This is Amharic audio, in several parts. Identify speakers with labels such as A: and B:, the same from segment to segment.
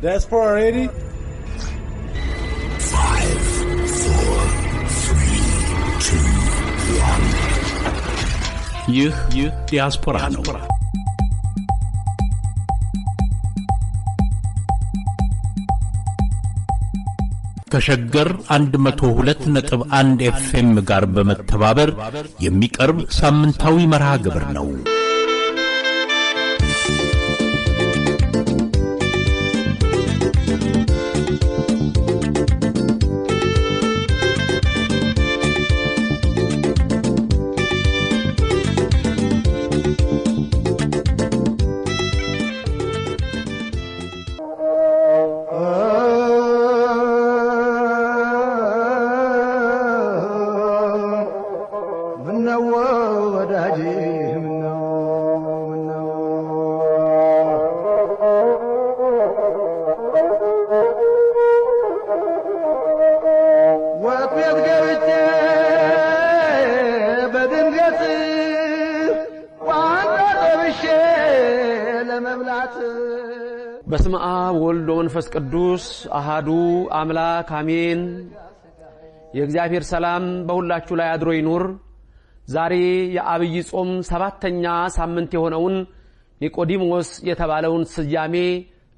A: Diaspora ready?
B: 5, 4, 3, 2, 1.
C: ይህ ዲያስፖራ ነው። ከሸገር 102.1 ኤፍኤም ጋር በመተባበር የሚቀርብ ሳምንታዊ መርሃ ግብር ነው።
D: ምነው ወዳጄ ምነው ምነው ወጥ ቤት ገብቼ በድንገት ቋንጣ ጠብሼ ለመብላት።
E: በስመ አብ ወልድ ወመንፈስ ቅዱስ አሃዱ አምላክ አሜን። የእግዚአብሔር ሰላም በሁላችሁ ላይ አድሮ ይኑር። ዛሬ የአብይ ጾም 7ኛ ሳምንት የሆነውን ኒቆዲሞስ የተባለውን ስያሜ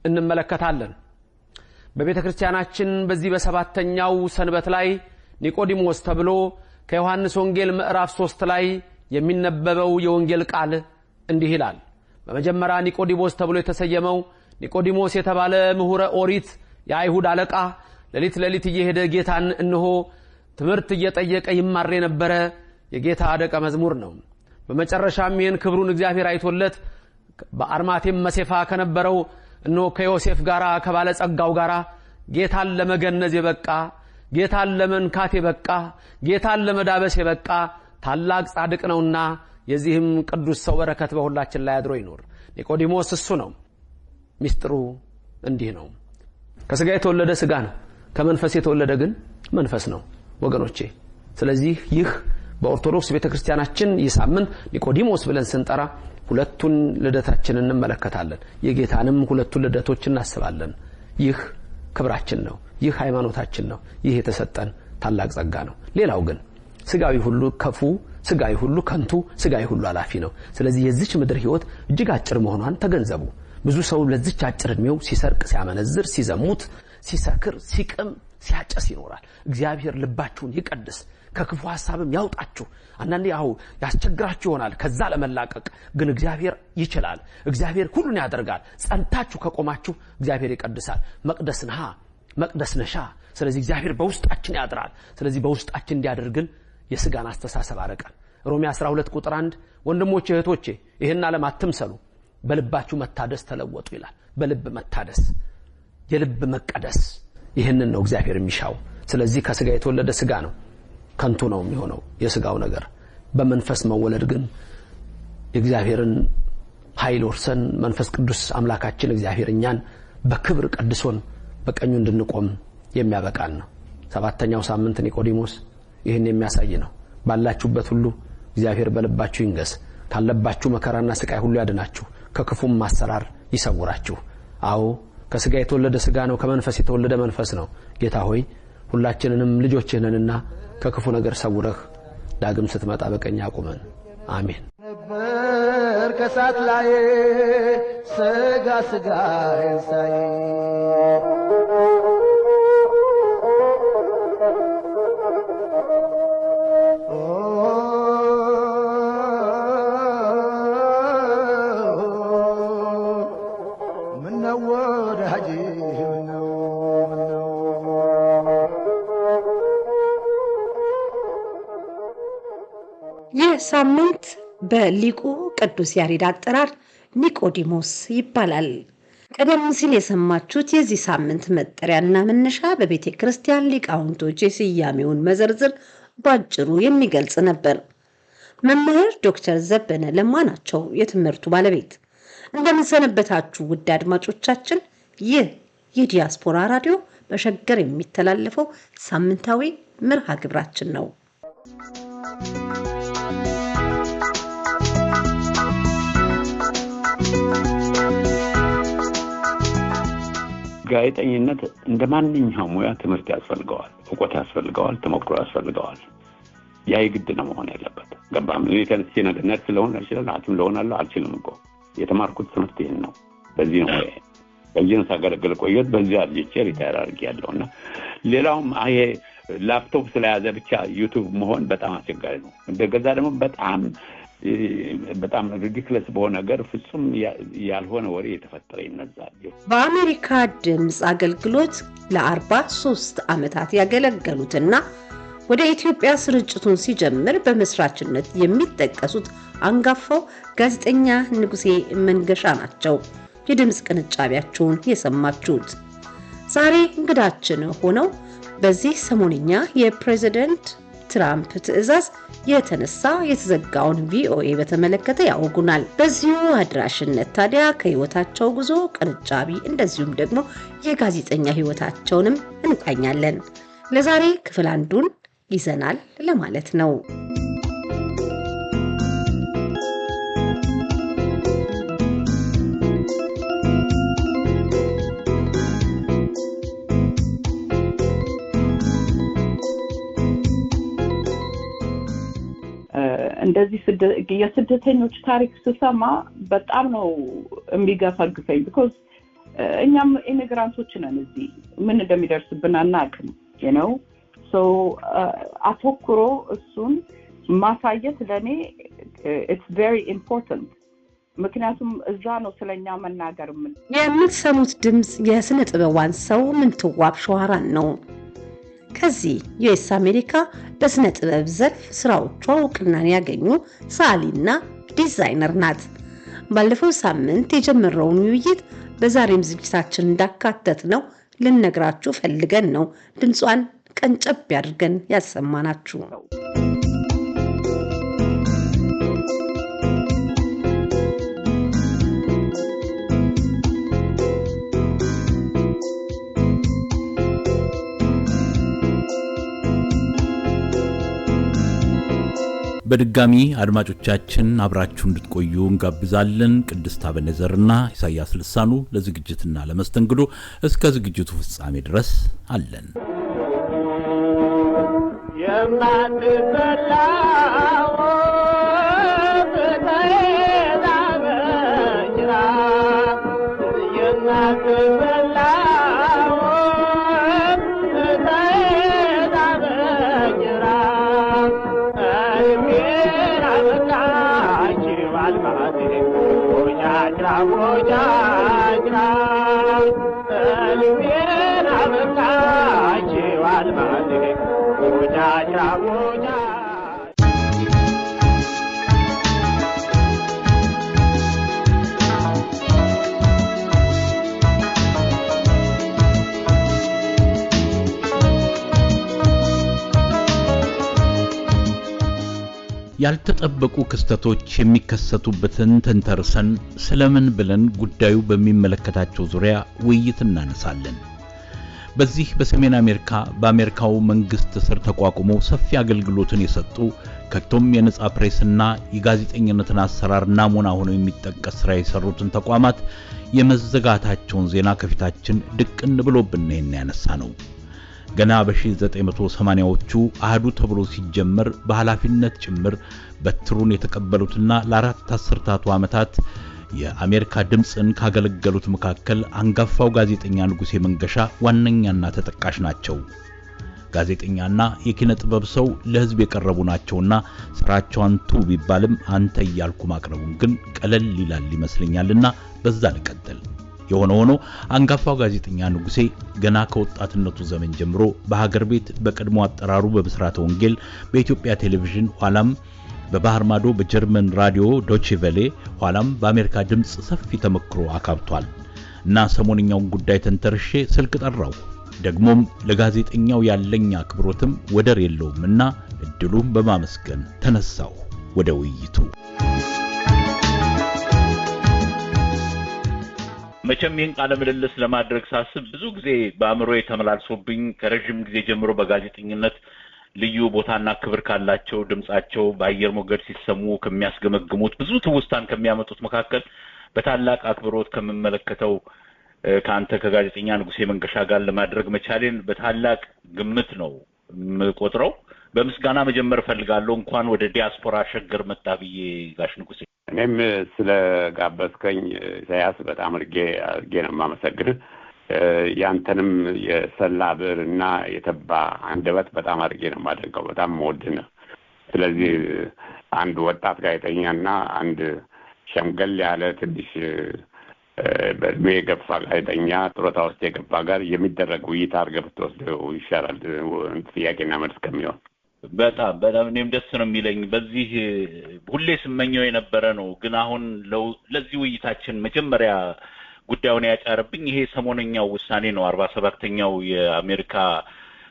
E: እንመለከታለን። በቤተ ክርስቲያናችን በዚህ በሰባተኛው ሰንበት ላይ ኒቆዲሞስ ተብሎ ከዮሐንስ ወንጌል ምዕራፍ 3 ላይ የሚነበበው የወንጌል ቃል እንዲህ ይላል። በመጀመሪያ ኒቆዲሞስ ተብሎ የተሰየመው ኒቆዲሞስ የተባለ ምሁረ ኦሪት የአይሁድ አለቃ ሌሊት ሌሊት እየሄደ ጌታን እነሆ ትምህርት እየጠየቀ ይማር የነበረ የጌታ ደቀ መዝሙር ነው። በመጨረሻም ይህን ክብሩን እግዚአብሔር አይቶለት በአርማቴም መሴፋ ከነበረው እነሆ ከዮሴፍ ጋራ ከባለጸጋው ጋራ ጌታን ለመገነዝ የበቃ፣ ጌታን ለመንካት የበቃ፣ ጌታን ለመዳበስ የበቃ ታላቅ ጻድቅ ነውና የዚህም ቅዱስ ሰው በረከት በሁላችን ላይ አድሮ ይኑር። ኒቆዲሞስ እሱ ነው። ሚስጥሩ እንዲህ ነው። ከስጋ የተወለደ ስጋ ነው፣ ከመንፈስ የተወለደ ግን መንፈስ ነው ወገኖቼ። ስለዚህ ይህ በኦርቶዶክስ ቤተክርስቲያናችን ይህ ሳምንት ኒቆዲሞስ ብለን ስንጠራ ሁለቱን ልደታችንን እንመለከታለን። የጌታንም ሁለቱን ልደቶች እናስባለን። ይህ ክብራችን ነው። ይህ ሃይማኖታችን ነው። ይህ የተሰጠን ታላቅ ጸጋ ነው። ሌላው ግን ስጋዊ ሁሉ ከፉ፣ ስጋዊ ሁሉ ከንቱ፣ ስጋዊ ሁሉ አላፊ ነው። ስለዚህ የዚች ምድር ህይወት እጅግ አጭር መሆኗን ተገንዘቡ። ብዙ ሰው ለዚች አጭር እድሜው ሲሰርቅ፣ ሲያመነዝር፣ ሲዘሙት፣ ሲሰክር፣ ሲቅም፣ ሲያጨስ ይኖራል። እግዚአብሔር ልባችሁን ይቀድስ፣ ከክፉ ሐሳብም ያውጣችሁ። አንዳንዴ ያው ያስቸግራችሁ ይሆናል ከዛ ለመላቀቅ፣ ግን እግዚአብሔር ይችላል። እግዚአብሔር ሁሉን ያደርጋል። ጸንታችሁ ከቆማችሁ እግዚአብሔር ይቀድሳል። መቅደስ ነሃ፣ መቅደስ ነሻ። ስለዚህ እግዚአብሔር በውስጣችን ያድራል። ስለዚህ በውስጣችን እንዲያደርግን የስጋን አስተሳሰብ አርቀን ሮሜ 12 ቁጥር 1 ወንድሞቼ እህቶቼ ይህን ዓለም አትምሰሉ፣ በልባችሁ መታደስ ተለወጡ ይላል። በልብ መታደስ፣ የልብ መቀደስ፣ ይህንን ነው እግዚአብሔር የሚሻው። ስለዚህ ከስጋ የተወለደ ስጋ ነው፣ ከንቱ ነው የሚሆነው የስጋው ነገር። በመንፈስ መወለድ ግን የእግዚአብሔርን ኃይል ወርሰን መንፈስ ቅዱስ አምላካችን እግዚአብሔር እኛን በክብር ቀድሶን በቀኙ እንድንቆም የሚያበቃን ነው። 7ኛው ሳምንት ኒቆዲሞስ ይህን የሚያሳይ ነው። ባላችሁበት ሁሉ እግዚአብሔር በልባችሁ ይንገስ፣ ካለባችሁ መከራና ስቃይ ሁሉ ያድናችሁ፣ ከክፉም ማሰራር ይሰውራችሁ። አዎ ከስጋ የተወለደ ስጋ ነው፣ ከመንፈስ የተወለደ መንፈስ ነው። ጌታ ሆይ ሁላችንንም ልጆችህ ነንና ከክፉ ነገር ሰውረህ ዳግም ስትመጣ በቀኝ አቁመን። አሜን።
D: ነበር ከሳት ላይ ስጋ ስጋ ሳይ ምነው ወዳጄ ምነው ምነው።
F: ይህ ሳምንት በሊቁ ቅዱስ ያሬድ አጠራር ኒቆዲሞስ ይባላል። ቀደም ሲል የሰማችሁት የዚህ ሳምንት መጠሪያና መነሻ በቤተ ክርስቲያን ሊቃውንቶች የስያሜውን መዘርዝር ባጭሩ የሚገልጽ ነበር። መምህር ዶክተር ዘበነ ለማ ናቸው የትምህርቱ ባለቤት። እንደምን ሰነበታችሁ ውድ አድማጮቻችን። ይህ የዲያስፖራ ራዲዮ በሸገር የሚተላለፈው ሳምንታዊ መርሃ ግብራችን ነው።
A: ጋዜጠኝነት እንደ ማንኛውም ሙያ ትምህርት ያስፈልገዋል፣ እውቀት ያስፈልገዋል፣ ተሞክሮ ያስፈልገዋል። ያ የግድ ነው መሆን ያለበት። ገባህ? እኔ ተነስቼ ነገ ነርስ ልሆን አልችልም፣ ሐኪም ልሆን አልችልም እኮ። የተማርኩት ትምህርት ይህን ነው። በዚህ ነው ሙያዬ። በዚህ ነው ሳገለግል ቆየሁት። በዚህ አርጅቼ retire አድርጌያለሁ። እና ሌላውም ይሄ ላፕቶፕ ስለያዘ ብቻ YouTube መሆን በጣም አስቸጋሪ ነው። እንደገዛ ደግሞ በጣም በጣም ridiculous በሆነ ነገር ፍጹም ያልሆነ ወሬ የተፈጠረ ይነዛል።
F: በአሜሪካ ድምፅ አገልግሎት ለ43 ዓመታት ያገለገሉትና ወደ ኢትዮጵያ ስርጭቱን ሲጀምር በመስራችነት የሚጠቀሱት አንጋፋው ጋዜጠኛ ንጉሴ መንገሻ ናቸው። የድምፅ ቅንጫቢያቸውን የሰማችሁት ዛሬ እንግዳችን ሆነው በዚህ ሰሞንኛ የፕሬዝደንት ትራምፕ ትዕዛዝ የተነሳ የተዘጋውን ቪኦኤ በተመለከተ ያወጉናል። በዚሁ አድራሽነት ታዲያ ከህይወታቸው ጉዞ ቅንጫቢ እንደዚሁም ደግሞ የጋዜጠኛ ህይወታቸውንም እንቃኛለን። ለዛሬ ክፍል አንዱን ይዘናል ለማለት ነው።
G: እንደዚህ የስደተኞች ታሪክ ስሰማ በጣም ነው የሚገፈግፈኝ። Because እኛም immigrant ኦች ነን፣ እዚህ ምን እንደሚደርስብን አናውቅም ነው። So አተኩሮ እሱን ማሳየት ለእኔ it's very important። ምክንያቱም እዛ ነው ስለኛ መናገር ምን
F: የምትሰሙት ድምፅ የስነ ጥበቧን ሰው ምንትዋብ ሸዋራን ነው። ከዚህ ዩኤስ አሜሪካ በስነ ጥበብ ዘርፍ ስራዎቿ እውቅናን ያገኙ ሰዓሊና ዲዛይነር ናት። ባለፈው ሳምንት የጀመረውን ውይይት በዛሬም ዝግጅታችን እንዳካተት ነው ልነግራችሁ ፈልገን ነው ድምጿን ቀንጨብ ያድርገን ያሰማናችሁ።
C: በድጋሚ አድማጮቻችን አብራችሁ እንድትቆዩ እንጋብዛለን። ቅድስት አበነዘርና ኢሳያስ ልሳኑ ለዝግጅትና ለመስተንግዶ እስከ ዝግጅቱ ፍጻሜ ድረስ አለን።
H: የማትበላው የማትበላው
C: ያልተጠበቁ ክስተቶች የሚከሰቱበትን ተንተርሰን ስለምን ብለን ጉዳዩ በሚመለከታቸው ዙሪያ ውይይት እናነሳለን። በዚህ በሰሜን አሜሪካ በአሜሪካው መንግስት ስር ተቋቁሞ ሰፊ አገልግሎትን የሰጡ ከቶም የነጻ ፕሬስና የጋዜጠኝነትን አሰራር ናሙና ሆነው የሚጠቀስ ስራ የሰሩትን ተቋማት የመዘጋታቸውን ዜና ከፊታችን ድቅን ብሎብን ነው ያነሳ ነው። ገና በ1980ዎቹ አህዱ ተብሎ ሲጀመር በኃላፊነት ጭምር በትሩን የተቀበሉትና ለአራት አስርታቱ ዓመታት የአሜሪካ ድምፅን ካገለገሉት መካከል አንጋፋው ጋዜጠኛ ንጉሴ መንገሻ ዋነኛና ተጠቃሽ ናቸው። ጋዜጠኛና የኪነ ጥበብ ሰው ለሕዝብ የቀረቡ ናቸውና ስራቸው አንቱ ቢባልም አንተ እያልኩ ማቅረቡን ግን ቀለል ይላል ይመስለኛልና በዛ ልቀጥል። የሆነ ሆኖ አንጋፋው ጋዜጠኛ ንጉሴ ገና ከወጣትነቱ ዘመን ጀምሮ በሀገር ቤት በቀድሞ አጠራሩ በብስራተ ወንጌል በኢትዮጵያ ቴሌቪዥን፣ ኋላም በባህር ማዶ በጀርመን ራዲዮ ዶቼ ቬሌ፣ ኋላም በአሜሪካ ድምፅ ሰፊ ተመክሮ አካብቷል እና ሰሞንኛውን ጉዳይ ተንተርሼ ስልክ ጠራው። ደግሞም ለጋዜጠኛው ያለኝ አክብሮትም ወደር የለውምና እድሉን በማመስገን ተነሳሁ ወደ ውይይቱ። መቼም ይህን ቃለ ምልልስ ለማድረግ ሳስብ ብዙ ጊዜ በአእምሮዬ ተመላልሶብኝ ከረዥም ጊዜ ጀምሮ በጋዜጠኝነት ልዩ ቦታና ክብር ካላቸው ድምጻቸው በአየር ሞገድ ሲሰሙ ከሚያስገመግሙት ብዙ ትውስታን ከሚያመጡት መካከል በታላቅ አክብሮት ከምመለከተው ከአንተ ከጋዜጠኛ ንጉሴ መንገሻ ጋር ለማድረግ መቻሌን በታላቅ ግምት ነው የምቆጥረው። በምስጋና መጀመር እፈልጋለሁ። እንኳን ወደ ዲያስፖራ ሸገር መጣ ብዬ ጋሽ ንጉሴ።
A: እኔም ስለ ጋበዝከኝ ኢሳያስ በጣም አድርጌ አድርጌ ነው የማመሰግንህ። ያንተንም የሰላ ብዕርና የተባ አንደበት በጣም አድርጌ ነው የማደንቀው። በጣም የምወድህ ነው። ስለዚህ አንድ ወጣት ጋዜጠኛና አንድ ሸምገል ያለ ትንሽ በእድሜ የገፋ ጋዜጠኛ፣ ጡረታ ውስጥ የገባ ጋር የሚደረግ ውይይት አድርገህ ብትወስደው ይሻላል ጥያቄና መልስ ከሚሆን።
C: በጣም በጣም እኔም ደስ ነው የሚለኝ። በዚህ ሁሌ ስመኘው የነበረ ነው። ግን አሁን ለዚህ ውይይታችን መጀመሪያ ጉዳዩን ያጫረብኝ ይሄ ሰሞነኛው ውሳኔ ነው። 47ኛው የአሜሪካ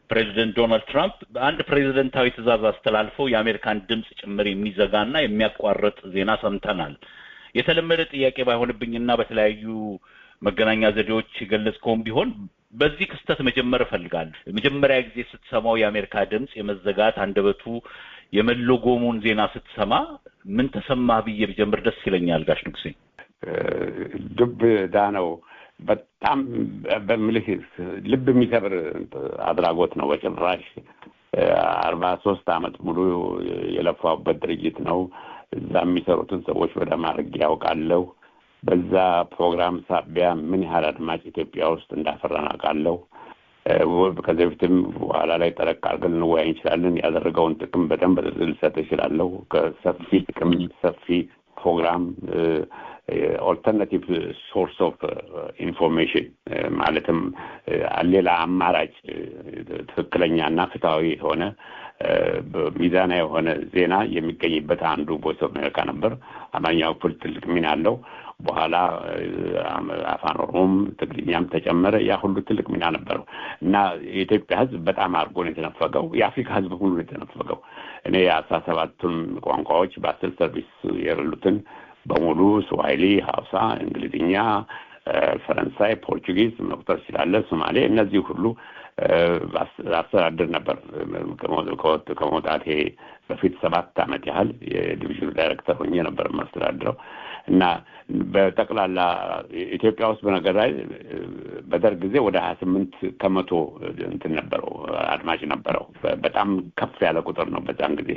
C: ፕሬዚደንት ዶናልድ ትራምፕ በአንድ ፕሬዚደንታዊ ትዕዛዝ አስተላልፈው የአሜሪካን ድምፅ ጭምር የሚዘጋና የሚያቋርጥ ዜና ሰምተናል። የተለመደ ጥያቄ ባይሆንብኝና በተለያዩ መገናኛ ዘዴዎች የገለጽከውም ቢሆን በዚህ ክስተት መጀመር እፈልጋለሁ። መጀመሪያ ጊዜ ስትሰማው የአሜሪካ ድምፅ የመዘጋት፣ አንደበቱ የመለጎሙን ዜና ስትሰማ ምን ተሰማህ ብዬ ብጀምር ደስ ይለኛል ጋሽ ንጉሴ።
A: ዱብ እዳ ነው። በጣም በምልህ ልብ የሚሰብር አድራጎት ነው። በጭራሽ 43 ዓመት ሙሉ የለፋሁበት ድርጅት ነው። እዛ የሚሰሩትን ሰዎች በደንብ አድርጌ ያውቃለሁ። በዛ ፕሮግራም ሳቢያ ምን ያህል አድማጭ ኢትዮጵያ ውስጥ እንዳፈራን አውቃለሁ። ከዚህ በፊትም በኋላ ላይ ጠለቅ አድርገን ልንወያይ እንችላለን። ያደረገውን ጥቅም በደንብ በዝርዝር ልሰጥ እችላለሁ። ከሰፊ ጥቅም፣ ሰፊ ፕሮግራም፣ alternative source of information፣ ማለትም ሌላ አማራጭ፣ ትክክለኛና ፍትሐዊ የሆነ፣ ሚዛናዊ የሆነ ዜና የሚገኝበት አንዱ Voice of America ነበር። አማርኛው ክፍል ትልቅ ሚና አለው። በኋላ አፋን ኦሮሞም ትግርኛም ተጨመረ። ያ ሁሉ ትልቅ ሚና ነበረው እና የኢትዮጵያ ሕዝብ በጣም አድርጎ ነው የተነፈገው። የአፍሪካ ሕዝብ ሁሉ ነው የተነፈገው። እኔ የ17ቱን ቋንቋዎች በ10 service ያሉትን በሙሉ ስዋሂሊ፣ ሀውሳ፣ እንግሊዝኛ፣ ፈረንሳይ፣ Portuguese መቁጠር ትችላለህ፣ ሶማሌ፣ እነዚህ ሁሉ አስተዳድር ነበር። ከመውጣቴ በፊት 7 ዓመት ያህል የ division ኑ ዳይሬክተር ሆኜ ነበር የማስተዳድረው። እና በጠቅላላ ኢትዮጵያ ውስጥ በነገር ላይ በደርግ ጊዜ ወደ 28% እንትን ነበረው፣ አድማጭ ነበረው። በጣም ከፍ ያለ ቁጥር ነው በዛን ጊዜ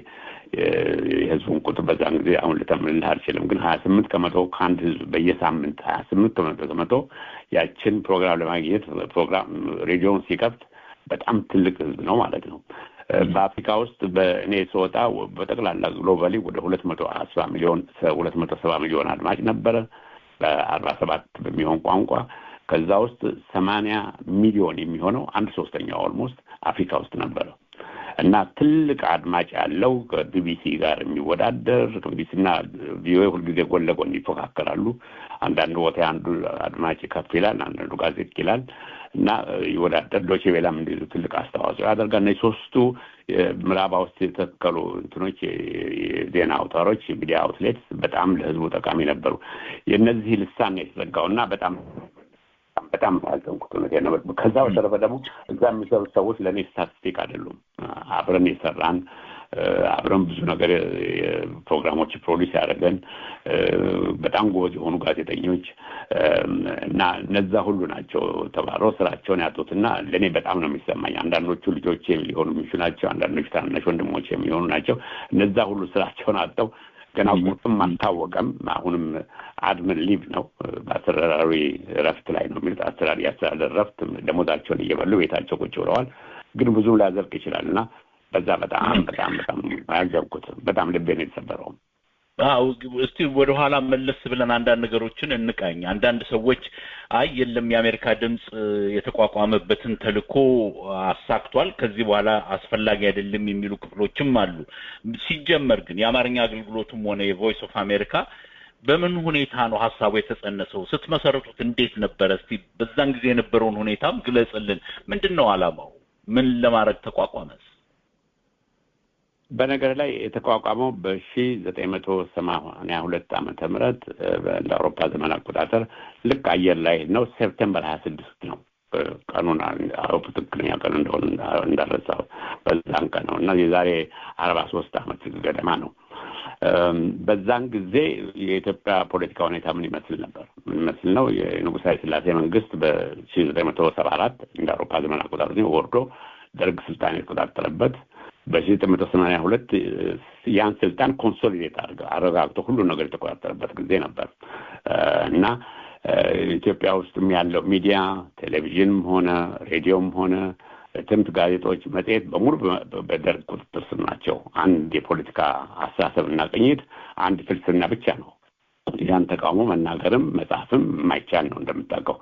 A: የህዝቡን ቁጥር በዛን ጊዜ አሁን ልተምንልህ አልችልም። ግን 28% ከአንድ ህዝብ በየሳምንት 28% ያችን ፕሮግራም ለማግኘት ፕሮግራም ሬዲዮን ሲከፍት በጣም ትልቅ ህዝብ ነው ማለት ነው። በአፍሪካ ውስጥ በእኔ ስወጣ በጠቅላላ globally ወደ 210 ሚሊዮን፣ 270 ሚሊዮን አድማጭ ነበረ በ47 በሚሆን ቋንቋ። ከዛ ውስጥ 80 ሚሊዮን የሚሆነው፣ አንድ ሶስተኛው almost፣ አፍሪካ ውስጥ ነበረ። እና ትልቅ አድማጭ ያለው፣ ከቢቢሲ ጋር የሚወዳደር፣ ከቢቢሲና ቪኦኤ ሁልጊዜ ጎን ለጎን ይፎካከራሉ። አንዳንድ ቦታ አንዱ አድማጭ ከፍ ይላል፣ አንዳንዱ ጋር ዝቅ ይላል እና ይወዳደር። ዶቼ ቬላም እንደዚሁ ትልቅ አስተዋጽኦ ያደርጋል። እነዚህ ሶስቱ ምዕራብ ውስጥ የተተከሉ እንትኖች፣ የዜና አውታሮች፣ የ media outlet በጣም ለህዝቡ ጠቃሚ ነበሩ። የእነዚህ ልሳን ነው የተዘጋው እና በጣም በጣም ያዘንኩት፣ እውነቴን ነው። ከዛ በተረፈ ደግሞ እዛ የሚሰሩት ሰዎች ለእኔ statistic አይደሉም። አብረን የሰራን፣ አብረን ብዙ ነገር ፕሮግራሞች produce ያደረገን፣ በጣም ጎበዝ የሆኑ ጋዜጠኞች እና እነዛ ሁሉ ናቸው ተባረው ስራቸውን ያጡት እና ለእኔ በጣም ነው የሚሰማኝ። አንዳንዶቹ ልጆቼ ሊሆኑ የሚችሉ ናቸው። አንዳንዶቹ ታናናሽ ወንድሞቼ የሚሆኑ ናቸው። እነዛ ሁሉ ስራቸውን አጥተው ገና ቁርጥም አልታወቀም። አሁንም admin leave ነው፣ በአስተዳደራዊ እረፍት ላይ ነው የሚሉት። የአስተዳደር እረፍት፣ ደሞዛቸውን እየበሉ ቤታቸው ቁጭ ብለዋል። ግን ብዙም ላያዘልቅ ይችላል እና በዛ በጣም በጣም በጣም ያዘንኩት፣ በጣም ልቤን የተሰበረው።
C: አዎ፣ እስቲ ወደ ኋላ መለስ ብለን አንዳንድ ነገሮችን እንቃኝ። አንዳንድ ሰዎች አይ የለም፣ የአሜሪካ ድምፅ የተቋቋመበትን ተልእኮ አሳክቷል፣ ከዚህ በኋላ አስፈላጊ አይደለም የሚሉ ክፍሎችም አሉ። ሲጀመር ግን የአማርኛ አገልግሎቱም ሆነ የ Voice of America በምን ሁኔታ ነው ሀሳቡ የተጸነሰው? ስትመሰርቱት እንዴት ነበረ? እስቲ በዛን ጊዜ የነበረውን ሁኔታም ግለጽልን። ምንድን ነው ዓላማው? ምን ለማድረግ ተቋቋመስ?
A: በነገር ላይ የተቋቋመው በ1982 ዓመተ ምህረት እንደ አውሮፓ ዘመን አቆጣጠር ልክ አየር ላይ ነው። September 26 ነው ቀኑን፣ አውሮፓ ትክክለኛ ቀን እንደሆነ እንዳልረሳው፣ በዛን ቀን ነው እና የዛሬ 43 ዓመት ገደማ ነው። በዛን ጊዜ የኢትዮጵያ ፖለቲካ ሁኔታ ምን ይመስል ነበር? ምን ይመስል ነው? የንጉሥ ኃይለ ሥላሴ መንግስት በ1974 እንደ አውሮፓ ዘመን አቆጣጠር ወርዶ ደርግ ስልጣን የተቆጣጠረበት፣ በ1982 ያን ስልጣን consolidate አረጋግጦ ሁሉ ነገር የተቆጣጠረበት ጊዜ ነበር። እና ኢትዮጵያ ውስጥም ያለው ሚዲያ፣ ቴሌቪዥንም ሆነ ሬዲዮም ሆነ ህትመት፣ ጋዜጦች፣ መጽሔት በሙሉ በደርግ ቁጥጥር ስር ናቸው። አንድ የፖለቲካ አስተሳሰብና ቅኝት፣ አንድ ፍልስፍና ብቻ ነው። ያን ተቃውሞ መናገርም መጻፍም የማይቻል ነው። እንደምታውቀው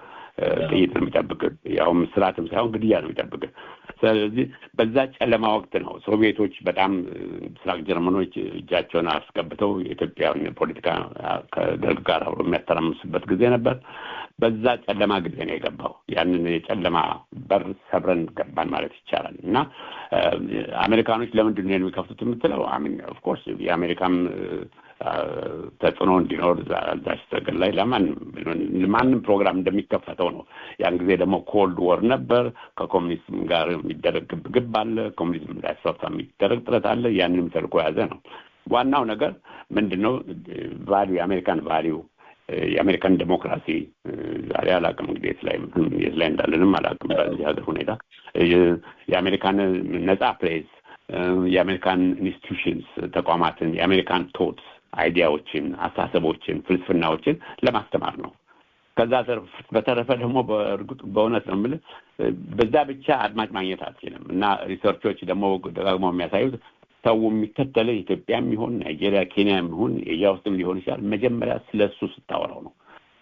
A: ጥይት ነው የሚጠብቅ፣ ያውም ስርዓትም ሳይሆን ግድያ ነው የሚጠብቅ። ስለዚህ በዛ ጨለማ ወቅት ነው ሶቪየቶች በጣም ምስራቅ ጀርመኖች እጃቸውን አስገብተው የኢትዮጵያን ፖለቲካ ከደርግ ጋር አብሮ የሚያተራምሱበት ጊዜ ነበር። በዛ ጨለማ ጊዜ ነው የገባው። ያንን የጨለማ በር ሰብረን ገባን ማለት ይቻላል። እና አሜሪካኖች ለምንድን ነው የሚከፍቱት የምትለው፣ of course የአሜሪካም ተጽዕኖ እንዲኖር እዛች ትግል ላይ ለማንም ፕሮግራም እንደሚከፈተው ነው። ያን ጊዜ ደግሞ Cold War ነበር። ከኮሚኒዝም ጋር የሚደረግ ግብግብ አለ። ኮሚኒዝም እንዳይስፋፋ የሚደረግ ጥረት አለ። ያንንም ተልዕኮ የያዘ ነው። ዋናው ነገር ምንድን ነው? Value፣ የአሜሪካን value፣ የአሜሪካን ዴሞክራሲ። ዛሬ አላውቅም እንግዲህ የት ላይ እንዳለንም አላውቅም። በዚህ ሀገር ሁኔታ የአሜሪካን ነጻ ፕሬስ፣ የአሜሪካን institutions ተቋማትን፣ የአሜሪካን thoughts፣ idea ዎችን፣ አስተሳሰቦችን፣ ፍልስፍናዎችን ለማስተማር ነው። ከዛ በተረፈ ደግሞ በእርግጥ በእውነት ነው የምልህ በዛ ብቻ አድማጭ ማግኘት አትችልም። እና research ኦች ደግሞ ደጋግመው የሚያሳዩት ሰው የሚከተልህ ኢትዮጵያም ይሁን ናይጄሪያ፣ ኬንያም ይሁን ኤዥያ ውስጥም ሊሆን ይችላል፣ መጀመሪያ ስለ እሱ ስታወራው ነው።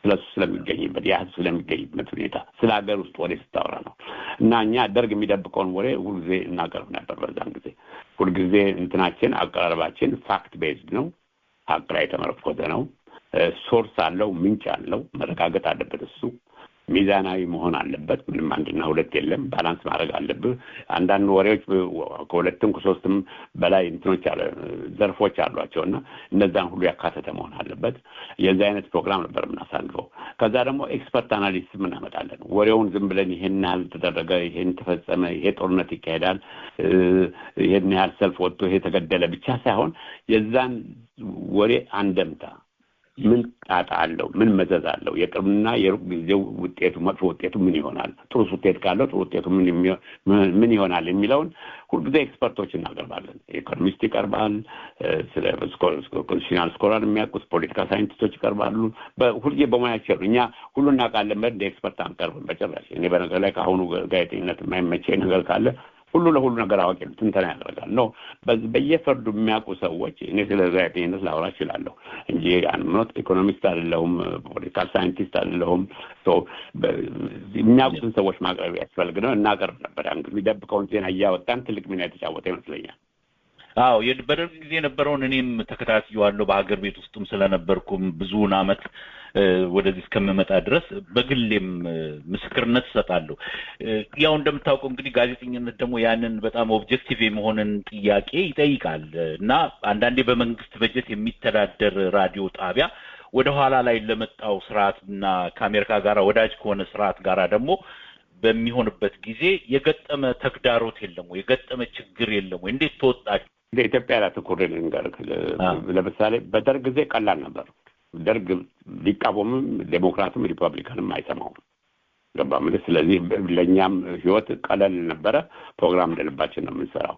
A: ስለ እሱ ስለሚገኝበት፣ ያ ህዝብ ስለሚገኝበት ሁኔታ፣ ስለ ሀገር ውስጥ ወሬ ስታወራ ነው። እና እኛ ደርግ የሚደብቀውን ወሬ ሁልጊዜ እናቀርብ ነበር። በዛን ጊዜ ሁልጊዜ እንትናችን አቀራረባችን fact based ነው። ሀቅ ላይ የተመረኮዘ ነው። Source አለው፣ ምንጭ አለው፣ መረጋገጥ አለበት። እሱ ሚዛናዊ መሆን አለበት። ምንም አንድና ሁለት የለም። Balance ማድረግ አለብህ። አንዳንድ ወሬዎች ከሁለትም ከሶስትም በላይ እንትኖች አለ ዘርፎች አሏቸው እና እነዛን ሁሉ ያካተተ መሆን አለበት። የዚህ አይነት ፕሮግራም ነበር የምናሳልፈው። ከዛ ደግሞ expert analyst እናመጣለን። ወሬውን ዝም ብለን ይሄን ያህል ተደረገ፣ ይሄን ተፈጸመ፣ ይሄ ጦርነት ይካሄዳል፣ ይሄን ያህል ሰልፍ ወጥቶ ይሄ ተገደለ ብቻ ሳይሆን የዛን ወሬ አንደምታ ምን ጣጣ አለው? ምን መዘዝ አለው? የቅርብና የሩቅ ጊዜው ውጤቱ፣ መጥፎ ውጤቱ ምን ይሆናል? ጥሩ ውጤት ካለው ጥሩ ውጤቱ ምን ይሆናል የሚለውን ሁልጊዜ expert ኦች እናቀርባለን። Economist ይቀርባል። ስለ constitutional scholar የሚያውቁት ፖለቲካ scientist ኦች ይቀርባሉ። ሁልጊዜ በሙያቸው እኛ ሁሉ እናውቃለን ብለን እንደ expert አንቀርብም በጭራሽ። እኔ በነገር ላይ ከአሁኑ ጋዜጠኝነት የማይመቸኝ ነገር ካለ ሁሉ ለሁሉ ነገር አዋቂ ነው፣ ትንተና ያደርጋል ነው። በየፈርዱ የሚያውቁ ሰዎች፣ እኔ ስለ ጋዜጠኝነት ላወራ እችላለሁ እንጂ I'm not economist አይደለሁም፣ political scientist አይደለሁም። የሚያውቁትን ሰዎች ማቅረብ ያስፈልግ ነው፣ እናቀርብ ነበር። ያን የሚደብቀውን ዜና እያወጣን ትልቅ ሚና የተጫወተ ይመስለኛል።
C: አዎ፣ በደርግ ጊዜ የነበረውን እኔም ተከታትዬዋለሁ። በሀገር ቤት ውስጥም ስለነበርኩም ብዙውን አመት ወደዚህ እስከምመጣ ድረስ በግሌም ምስክርነት እሰጣለሁ። ያው እንደምታውቀው እንግዲህ ጋዜጠኝነት ደግሞ ያንን በጣም objective የመሆንን ጥያቄ ይጠይቃል እና አንዳንዴ በመንግስት በጀት የሚተዳደር ራዲዮ ጣቢያ ወደ ኋላ ላይ ለመጣው ስርዓት እና ከአሜሪካ ጋር ወዳጅ ከሆነ ስርዓት ጋር ደግሞ በሚሆንበት ጊዜ የገጠመ ተግዳሮት የለም ወይ? የገጠመ ችግር የለም ወይ? እንዴት ተወጣችሁ?
A: ኢትዮጵያ ላይ አተኩሬ ልንገርህ። ለምሳሌ በደርግ ጊዜ ቀላል ነበር። ደርግ ሊቃወምም ዴሞክራትም ሪፐብሊካንም አይሰማውም። ገባ የምልህ። ስለዚህ ለእኛም ህይወት ቀለል ነበረ። ፕሮግራም እንደልባችን ነው የምንሰራው።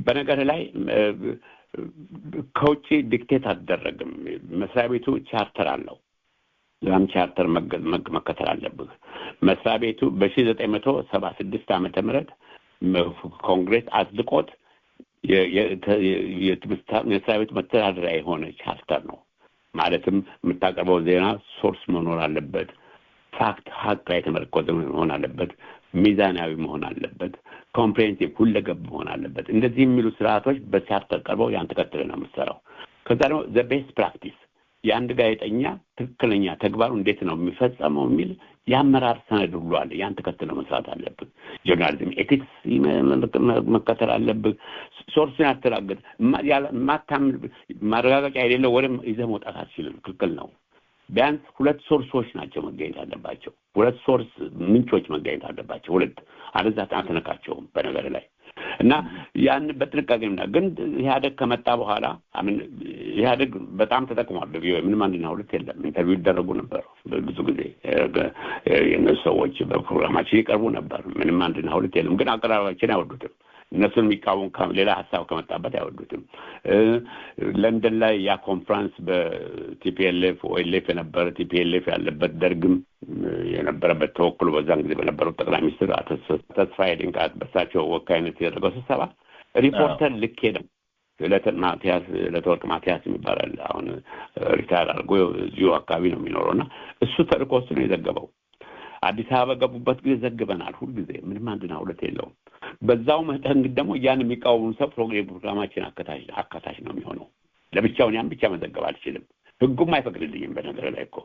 A: በነገር ላይ ከውጭ dictate አትደረግም። መስሪያ ቤቱ ቻርተር አለው። ያም ቻርተር መከተል አለብህ። መስሪያ ቤቱ በ1976 ዓመተ ምህረት ኮንግሬስ አጽድቆት መስሪያ ቤቱ መተዳደሪያ የሆነ ቻርተር ነው። ማለትም የምታቀርበው ዜና source መኖር አለበት። Fact፣ ሀቅ ላይ የተመረኮዘ መሆን አለበት። ሚዛናዊ መሆን አለበት። Comprehensive፣ ሁለገብ መሆን አለበት። እንደዚህ የሚሉ ስርዓቶች በቻርተር ቀርበው ያን ተከትለህ ነው የምትሰራው። ከዛ ደግሞ the best practice፣ የአንድ ጋዜጠኛ ትክክለኛ ተግባሩ እንዴት ነው የሚፈጸመው የሚል የአመራር ሰነድ ሁሉ አለ። ያን ተከትለው መስራት አለብህ። Journalism ethics መከተል አለብህ። Source ን ያስተላግጥ ማታምን ማረጋገጫ የሌለው ወሬም ይዘህ መውጣት አትችልም። ክልክል ነው። ቢያንስ ሁለት source ኦች ናቸው መገኘት አለባቸው። ሁለት source ምንጮች መገኘት አለባቸው። ሁለት፣ አለዛ አትነካቸውም። በነገር ላይ እና ያን በጥንቃቄ ምና ግን ኢህአደግ ከመጣ በኋላ አምን ኢህአደግ በጣም ተጠቅሟል በቪኦኤ። ምንም አንድና ሁለት የለም። Interview ይደረጉ ነበር፣ ብዙ ጊዜ የእነሱ ሰዎች በፕሮግራማችን ይቀርቡ ነበር። ምንም አንድና ሁለት የለም። ግን አቀራረባችን አይወዱትም። እነሱን የሚቃወም ሌላ ሀሳብ ከመጣበት አይወዱትም። ለንደን ላይ ያ ኮንፈረንስ በ TPLF፣ OLF የነበረ፣ TPLF ያለበት፣ ደርግም የነበረበት፣ ተወክሎ በዛን ጊዜ በነበረው ጠቅላይ ሚኒስትር አቶ ተስፋዬ ድንቃ በሳቸው ወካይነት የተደረገው ስብሰባ ሪፖርተር ልኬ ነው። ማቲያስ፣ ለተወርቅ ማቲያስ የሚባላል፣ አሁን retire አድርጎ እዚሁ አካባቢ ነው የሚኖረው እና እሱ ተልኮ እሱ ነው የዘገበው። አዲስ አበባ በገቡበት ጊዜ ዘግበናል። ሁልጊዜ ምንም አንድና ሁለት የለውም። በዛው መጠን ግን ደግሞ ያን የሚቃወሙ ሰው ፕሮግራማችን አካታች ነው የሚሆነው። ለብቻውን ያን ብቻ መዘገብ አልችልም። ህጉም አይፈቅድልኝም በነገር ላይ እኮ።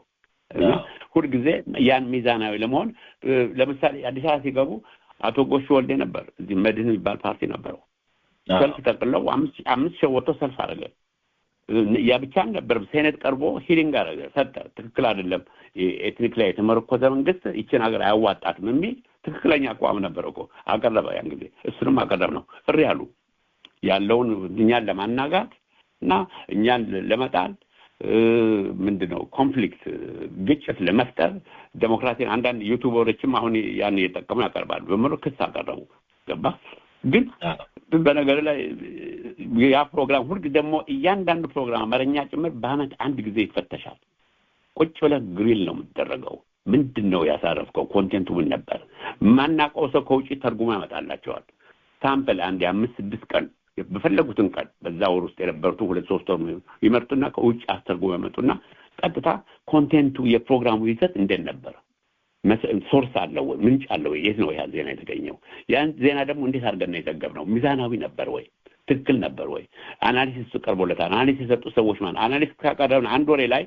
A: እና ሁልጊዜ ያን ሚዛናዊ ለመሆን፣ ለምሳሌ አዲስ አበባ ሲገቡ አቶ ጎሹ ወልዴ ነበር፣ እዚህ መድህን የሚባል ፓርቲ ነበረው። ሰልፍ ጠቅለው 5,000 ወጥቶ ሰልፍ አደረገ። ያ ብቻ አልነበረም። ሴኔት ቀርቦ hearing አደረገ፣ ሰጠ። ትክክል አይደለም፣ ethnic ላይ የተመረኮዘ መንግስት ይችን ሀገር አያዋጣትም የሚል ትክክለኛ አቋም ነበር እኮ አቀረበ። ያን ጊዜ እሱንም አቀረብ ነው። እሪ ያሉ ያለውን እኛን ለማናጋት እና እኛን ለመጣል፣ ምንድነው፣ conflict ግጭት ለመፍጠር፣ ዴሞክራሲን አንዳንድ YouTuber ኦችም አሁን ያን እየጠቀሙ ያቀርባሉ በምሎ ክስ አቀረቡ። ገባ? ግን በነገር ላይ ያ ፕሮግራም ሁልጊዜ ደግሞ እያንዳንዱ ፕሮግራም አማርኛ ጭምር በአመት አንድ ጊዜ ይፈተሻል። ቁጭ ብለህ grill ነው የምትደረገው። ምንድን ነው ያሳረፍከው? Content ኡ ምን ነበር? ማናውቀው ሰው ከውጭ ተርጉሞ ያመጣላቸዋል። Sample አንድ የ5፣ 6 ቀን፣ በፈለጉትን ቀን በዛ ወር ውስጥ የነበሩትን 2፣ 3 ወር ይመርጡና ከውጭ አስተርጉሞ ያመጡና ቀጥታ content ኡ፣ የፕሮግራሙ ይዘት እንዴት ነበር? Source አለው ወይ? ምንጭ አለው ወይ? የት ነው ያ ዜና የተገኘው? ያን ዜና ደግሞ እንዴት አድርገን ነው የዘገብነው? ሚዛናዊ ነበር ወይ? ትክክል ነበር ወይ? Analysis ቀርቦለታል። Analysis የሰጡ ሰዎች ማለት analysis ካቀረብን አንድ ወሬ ላይ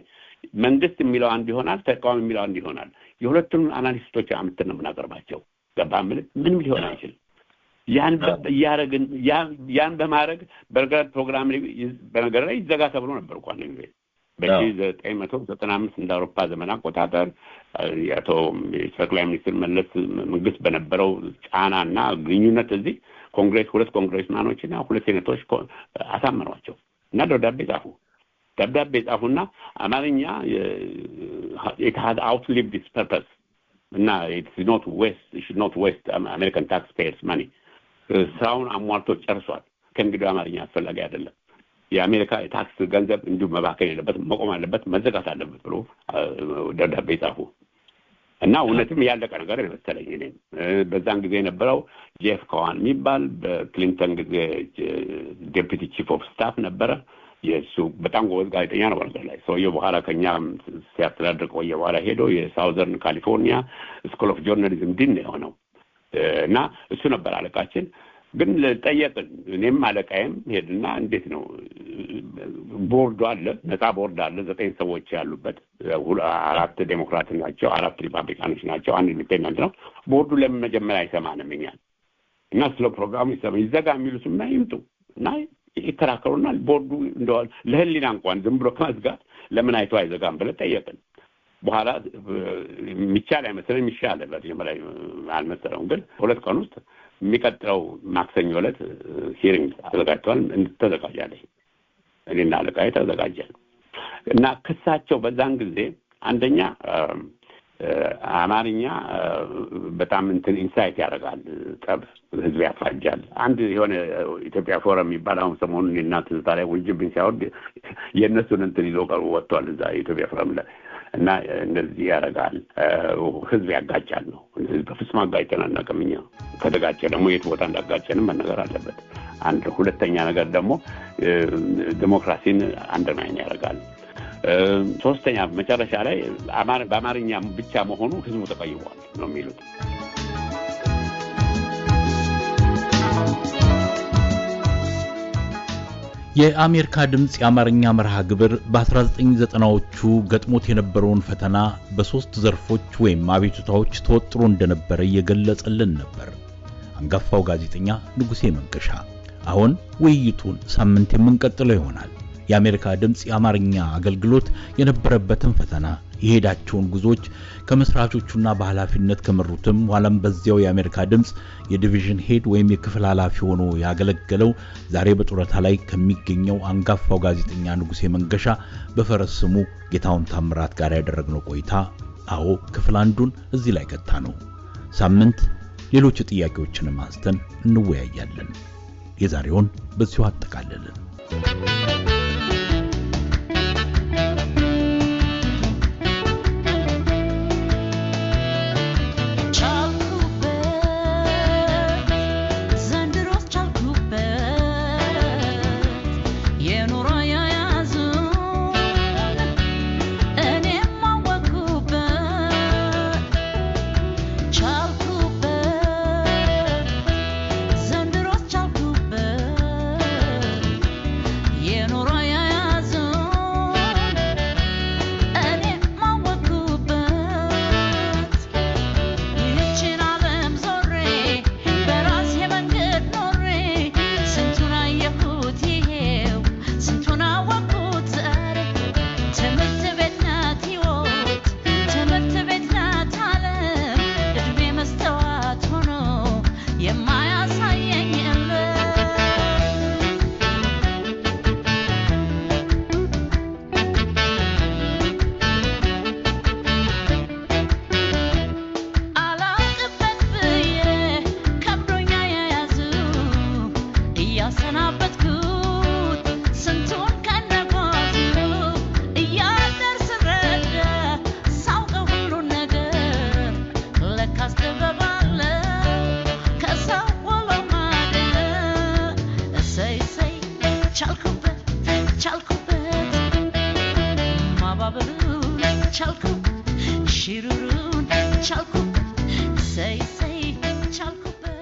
A: መንግስት የሚለው አንድ ይሆናል፣ ተቃዋሚ የሚለው አንድ ይሆናል። የሁለቱንም analyst ኦች አምጥተን ነው የምናቀርባቸው። ገባህ? ምንም ሊሆን አይችልም። ያን እያደረግን፣ ያን በማድረግ በርገር ፕሮግራም በነገር ላይ ይዘጋ ተብሎ ነበር እኮ አንድ ጊዜ በ1995 እንደ አውሮፓ ዘመን አቆጣጠር፣ የአቶ ጠቅላይ ሚኒስትር መለስ መንግስት በነበረው ጫና እና ግንኙነት እዚህ ኮንግሬስ ሁለት congressman ኦች እና ሁለት ሴኔቶች አሳመኗቸው እና ደብዳቤ ጻፉ። ደብዳቤ ጻፉና አማርኛ it has outlived its purpose እና it's not waste should not waste American taxpayers' money፣ ስራውን አሟልቶ ጨርሷል። ከእንግዲህ አማርኛ አስፈላጊ አይደለም። የአሜሪካ የታክስ ገንዘብ እንዲሁ መባከን የለበትም፣ መቆም አለበት፣ መዘጋት አለበት ብሎ ደብዳቤ ጻፉ እና እውነትም ያለቀ ነገር መሰለኝ። እኔም በዛን ጊዜ የነበረው ጄፍ ኮዋን የሚባል በክሊንተን ጊዜ deputy chief of staff ነበረ። የእሱ በጣም ጎበዝ ጋዜጠኛ ነው። በነገር ላይ ሰውየው በኋላ ከኛ ሲያስተዳድር ቆየ። በኋላ ሄዶ የ Southern California School of Journalism dean ነው የሆነው እና እሱ ነበር አለቃችን። ግን ጠየቅን። እኔም አለቃዬም ሄድና እንዴት ነው፣ ቦርዱ አለ፣ ነፃ ቦርድ አለ፣ ዘጠኝ ሰዎች ያሉበት፣ አራት ዴሞክራት ናቸው፣ አራት ሪፓብሊካኖች ናቸው፣ አንድ independent ነው። ቦርዱ ለምን መጀመሪያ አይሰማንም እኛን እና ስለ ፕሮግራሙ ይሰማ፣ ይዘጋ የሚሉት እና ይምጡ እና ይከራከሩና ቦርዱ እንደዋል ለህሊና እንኳን ዝም ብሎ ከመዝጋት ለምን አይቶ አይዘጋም ብለን ጠየቅን። በኋላ የሚቻል አይመስለኝም፣ ይሻላል በመጀመሪያ አልመሰለውም። ግን 2 ቀን ውስጥ የሚቀጥለው ማክሰኞ ዕለት hearing ተዘጋጅተዋል። ተዘጋጃለች፣ እኔና አለቃዬ ተዘጋጀን እና ክሳቸው በዛን ጊዜ አንደኛ አማርኛ በጣም እንትን incite ያደርጋል፣ ጠብ፣ ህዝብ ያፋጃል። አንድ የሆነ ኢትዮጵያ ፎረም የሚባል አሁን ሰሞኑን እኔና ትዝታ ላይ ውርጅብኝ ሲያወርድ የእነሱን እንትን ይዞ ቀርቦ ወጥቷል እዛ የኢትዮጵያ ፎረም ላይ። እና እንደዚህ ያደርጋል፣ ህዝብ ያጋጫል ነው። በፍጹም አጋጭተን አናውቅም እኛ። ከተጋጨ ደግሞ የት ቦታ እንዳጋጨንም መነገር አለበት። አንድ ሁለተኛ ነገር ደግሞ ዲሞክራሲን undermine ያደርጋል። ሶስተኛ መጨረሻ ላይ በአማርኛ ብቻ መሆኑ ህዝቡ ተቀይሟል ነው የሚሉት።
C: የአሜሪካ ድምፅ የአማርኛ መርሃ ግብር በ1990ዎቹ ገጥሞት የነበረውን ፈተና በሶስት ዘርፎች ወይም አቤቱታዎች ተወጥሮ እንደነበረ እየገለጸልን ነበር አንጋፋው ጋዜጠኛ ንጉሴ መንገሻ። አሁን ውይይቱን ሳምንት የምንቀጥለው ይሆናል። የአሜሪካ ድምፅ የአማርኛ አገልግሎት የነበረበትን ፈተና፣ የሄዳቸውን ጉዞዎች ከመስራቾቹና በኃላፊነት ከመሩትም ኋላም በዚያው የአሜሪካ ድምፅ የ division head ወይም የክፍል ኃላፊ ሆኖ ያገለገለው፣ ዛሬ በጡረታ ላይ ከሚገኘው አንጋፋው ጋዜጠኛ ንጉሴ መንገሻ፣ በፈረስ ስሙ ጌታሁን ታምራት ጋር ያደረግነው ቆይታ፣ አዎ፣ ክፍል አንዱን እዚህ ላይ ገታነው። ሳምንት ሌሎች ጥያቄዎችንም አንስተን እንወያያለን። የዛሬውን በዚሁ አጠቃለልን።
H: ቻልኩበት ዘንድሮስ፣ ቻልኩበት የኑሮ ያያዙን፣ እኔም አወኩበት። ቻልኩበት ዘንድሮስ፣ ቻልኩበት የኑሮ ያያዙን፣ እኔም አወኩበት። ይህችን ዓለም ዞሬ በራሴ መንገድ ኖሬ ስንቱን አየሁት፣ ይሄው ስንቱን አወኩት ዛሬ። ትምህርት ቤት ናት ሕይወት፣ ትምህርት ቤት ናት ዓለም፣ እድሜ መስተዋት ሆኖ የማያሳየኝ የለም። አላውቅበት ብዬ ከብዶኛ የያዙ እያሰናበትኩት ስንቱን ከነጓዙ፣ እያደር ስረዳ ሳውቀው ሁሉን ነገር፣ ለካስ ጥበብ አለው ከሰው ውሎ ማደር። እሰይ እሰይ፣ ቻልኩበት፣ ቻልኩበት ማባበሉን፣ ቻልኩበት ሽሩሩን፣ ቻልኩበት፣ እሰይ እሰይ፣ ቻልኩበት።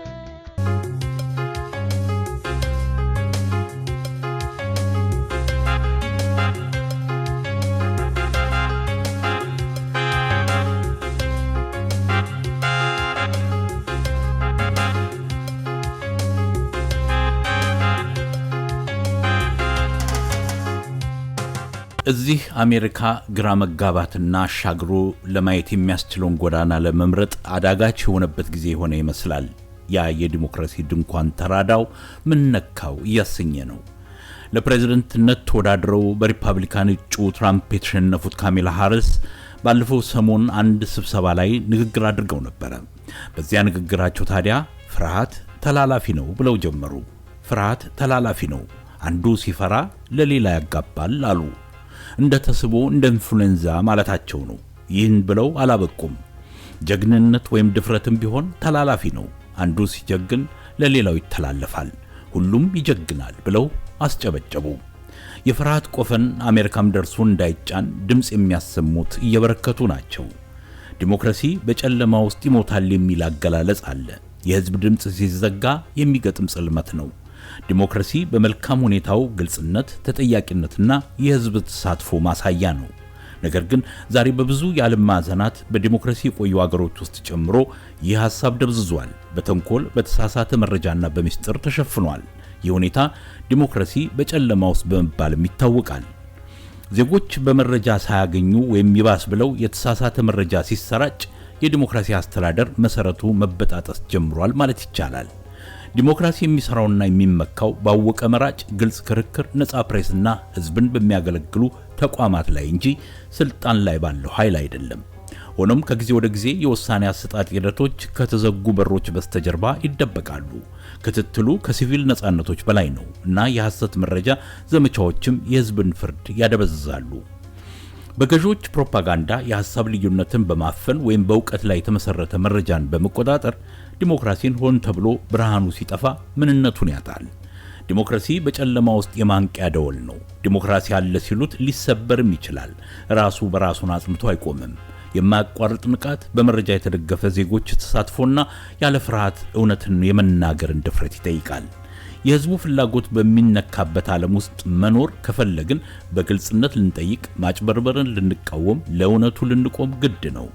C: እዚህ አሜሪካ ግራ መጋባትና አሻግሮ ለማየት የሚያስችለውን ጎዳና ለመምረጥ አዳጋች የሆነበት ጊዜ የሆነ ይመስላል። ያ የዲሞክራሲ ድንኳን ተራዳው ምን ነካው እያሰኘ ነው። ለፕሬዝደንትነት ተወዳድረው በሪፐብሊካን እጩ ትራምፕ የተሸነፉት ካሜላ ሃሪስ ባለፈው ሰሞን አንድ ስብሰባ ላይ ንግግር አድርገው ነበረ። በዚያ ንግግራቸው ታዲያ ፍርሃት ተላላፊ ነው ብለው ጀመሩ። ፍርሃት ተላላፊ ነው፣ አንዱ ሲፈራ ለሌላ ያጋባል አሉ። እንደ ተስቦ፣ እንደ ኢንፍሉዌንዛ ማለታቸው ነው። ይህን ብለው አላበቁም። ጀግንነት ወይም ድፍረትም ቢሆን ተላላፊ ነው። አንዱ ሲጀግን ለሌላው ይተላለፋል፣ ሁሉም ይጀግናል ብለው አስጨበጨቡ። የፍርሃት ቆፈን አሜሪካም ደርሶ እንዳይጫን ድምፅ የሚያሰሙት እየበረከቱ ናቸው። ዲሞክራሲ በጨለማ ውስጥ ይሞታል የሚል አገላለጽ አለ። የህዝብ ድምፅ ሲዘጋ የሚገጥም ጽልመት ነው። ዲሞክራሲ በመልካም ሁኔታው ግልጽነት፣ ተጠያቂነትና የህዝብ ተሳትፎ ማሳያ ነው። ነገር ግን ዛሬ በብዙ የዓለም ማዕዘናት በዲሞክራሲ የቆዩ አገሮች ውስጥ ጨምሮ ይህ ሐሳብ ደብዝዟል። በተንኮል፣ በተሳሳተ መረጃና በሚስጥር ተሸፍኗል። ይህ ሁኔታ ዲሞክራሲ በጨለማ ውስጥ በመባልም ይታወቃል። ዜጎች በመረጃ ሳያገኙ ወይም ይባስ ብለው የተሳሳተ መረጃ ሲሰራጭ የዲሞክራሲ አስተዳደር መሰረቱ መበጣጠስ ጀምሯል ማለት ይቻላል። ዲሞክራሲ የሚሰራውና የሚመካው ባወቀ መራጭ፣ ግልጽ ክርክር፣ ነፃ ፕሬስና ህዝብን በሚያገለግሉ ተቋማት ላይ እንጂ ስልጣን ላይ ባለው ኃይል አይደለም። ሆኖም ከጊዜ ወደ ጊዜ የውሳኔ አሰጣጥ ሂደቶች ከተዘጉ በሮች በስተጀርባ ይደበቃሉ። ክትትሉ ከሲቪል ነፃነቶች በላይ ነው እና የሐሰት መረጃ ዘመቻዎችም የህዝብን ፍርድ ያደበዝዛሉ። በገዢዎች ፕሮፓጋንዳ የሐሳብ ልዩነትን በማፈን ወይም በእውቀት ላይ የተመሰረተ መረጃን በመቆጣጠር ዲሞክራሲን ሆን ተብሎ ብርሃኑ ሲጠፋ ምንነቱን ያጣል። ዲሞክራሲ በጨለማ ውስጥ የማንቂያ ደወል ነው። ዲሞክራሲ አለ ሲሉት ሊሰበርም ይችላል። ራሱ በራሱን አጽንቶ አይቆምም። የማያቋርጥ ንቃት፣ በመረጃ የተደገፈ ዜጎች ተሳትፎና ያለ ፍርሃት እውነትን የመናገርን ድፍረት ይጠይቃል። የህዝቡ ፍላጎት በሚነካበት ዓለም ውስጥ መኖር ከፈለግን በግልጽነት ልንጠይቅ፣ ማጭበርበርን ልንቃወም፣ ለእውነቱ ልንቆም ግድ ነው።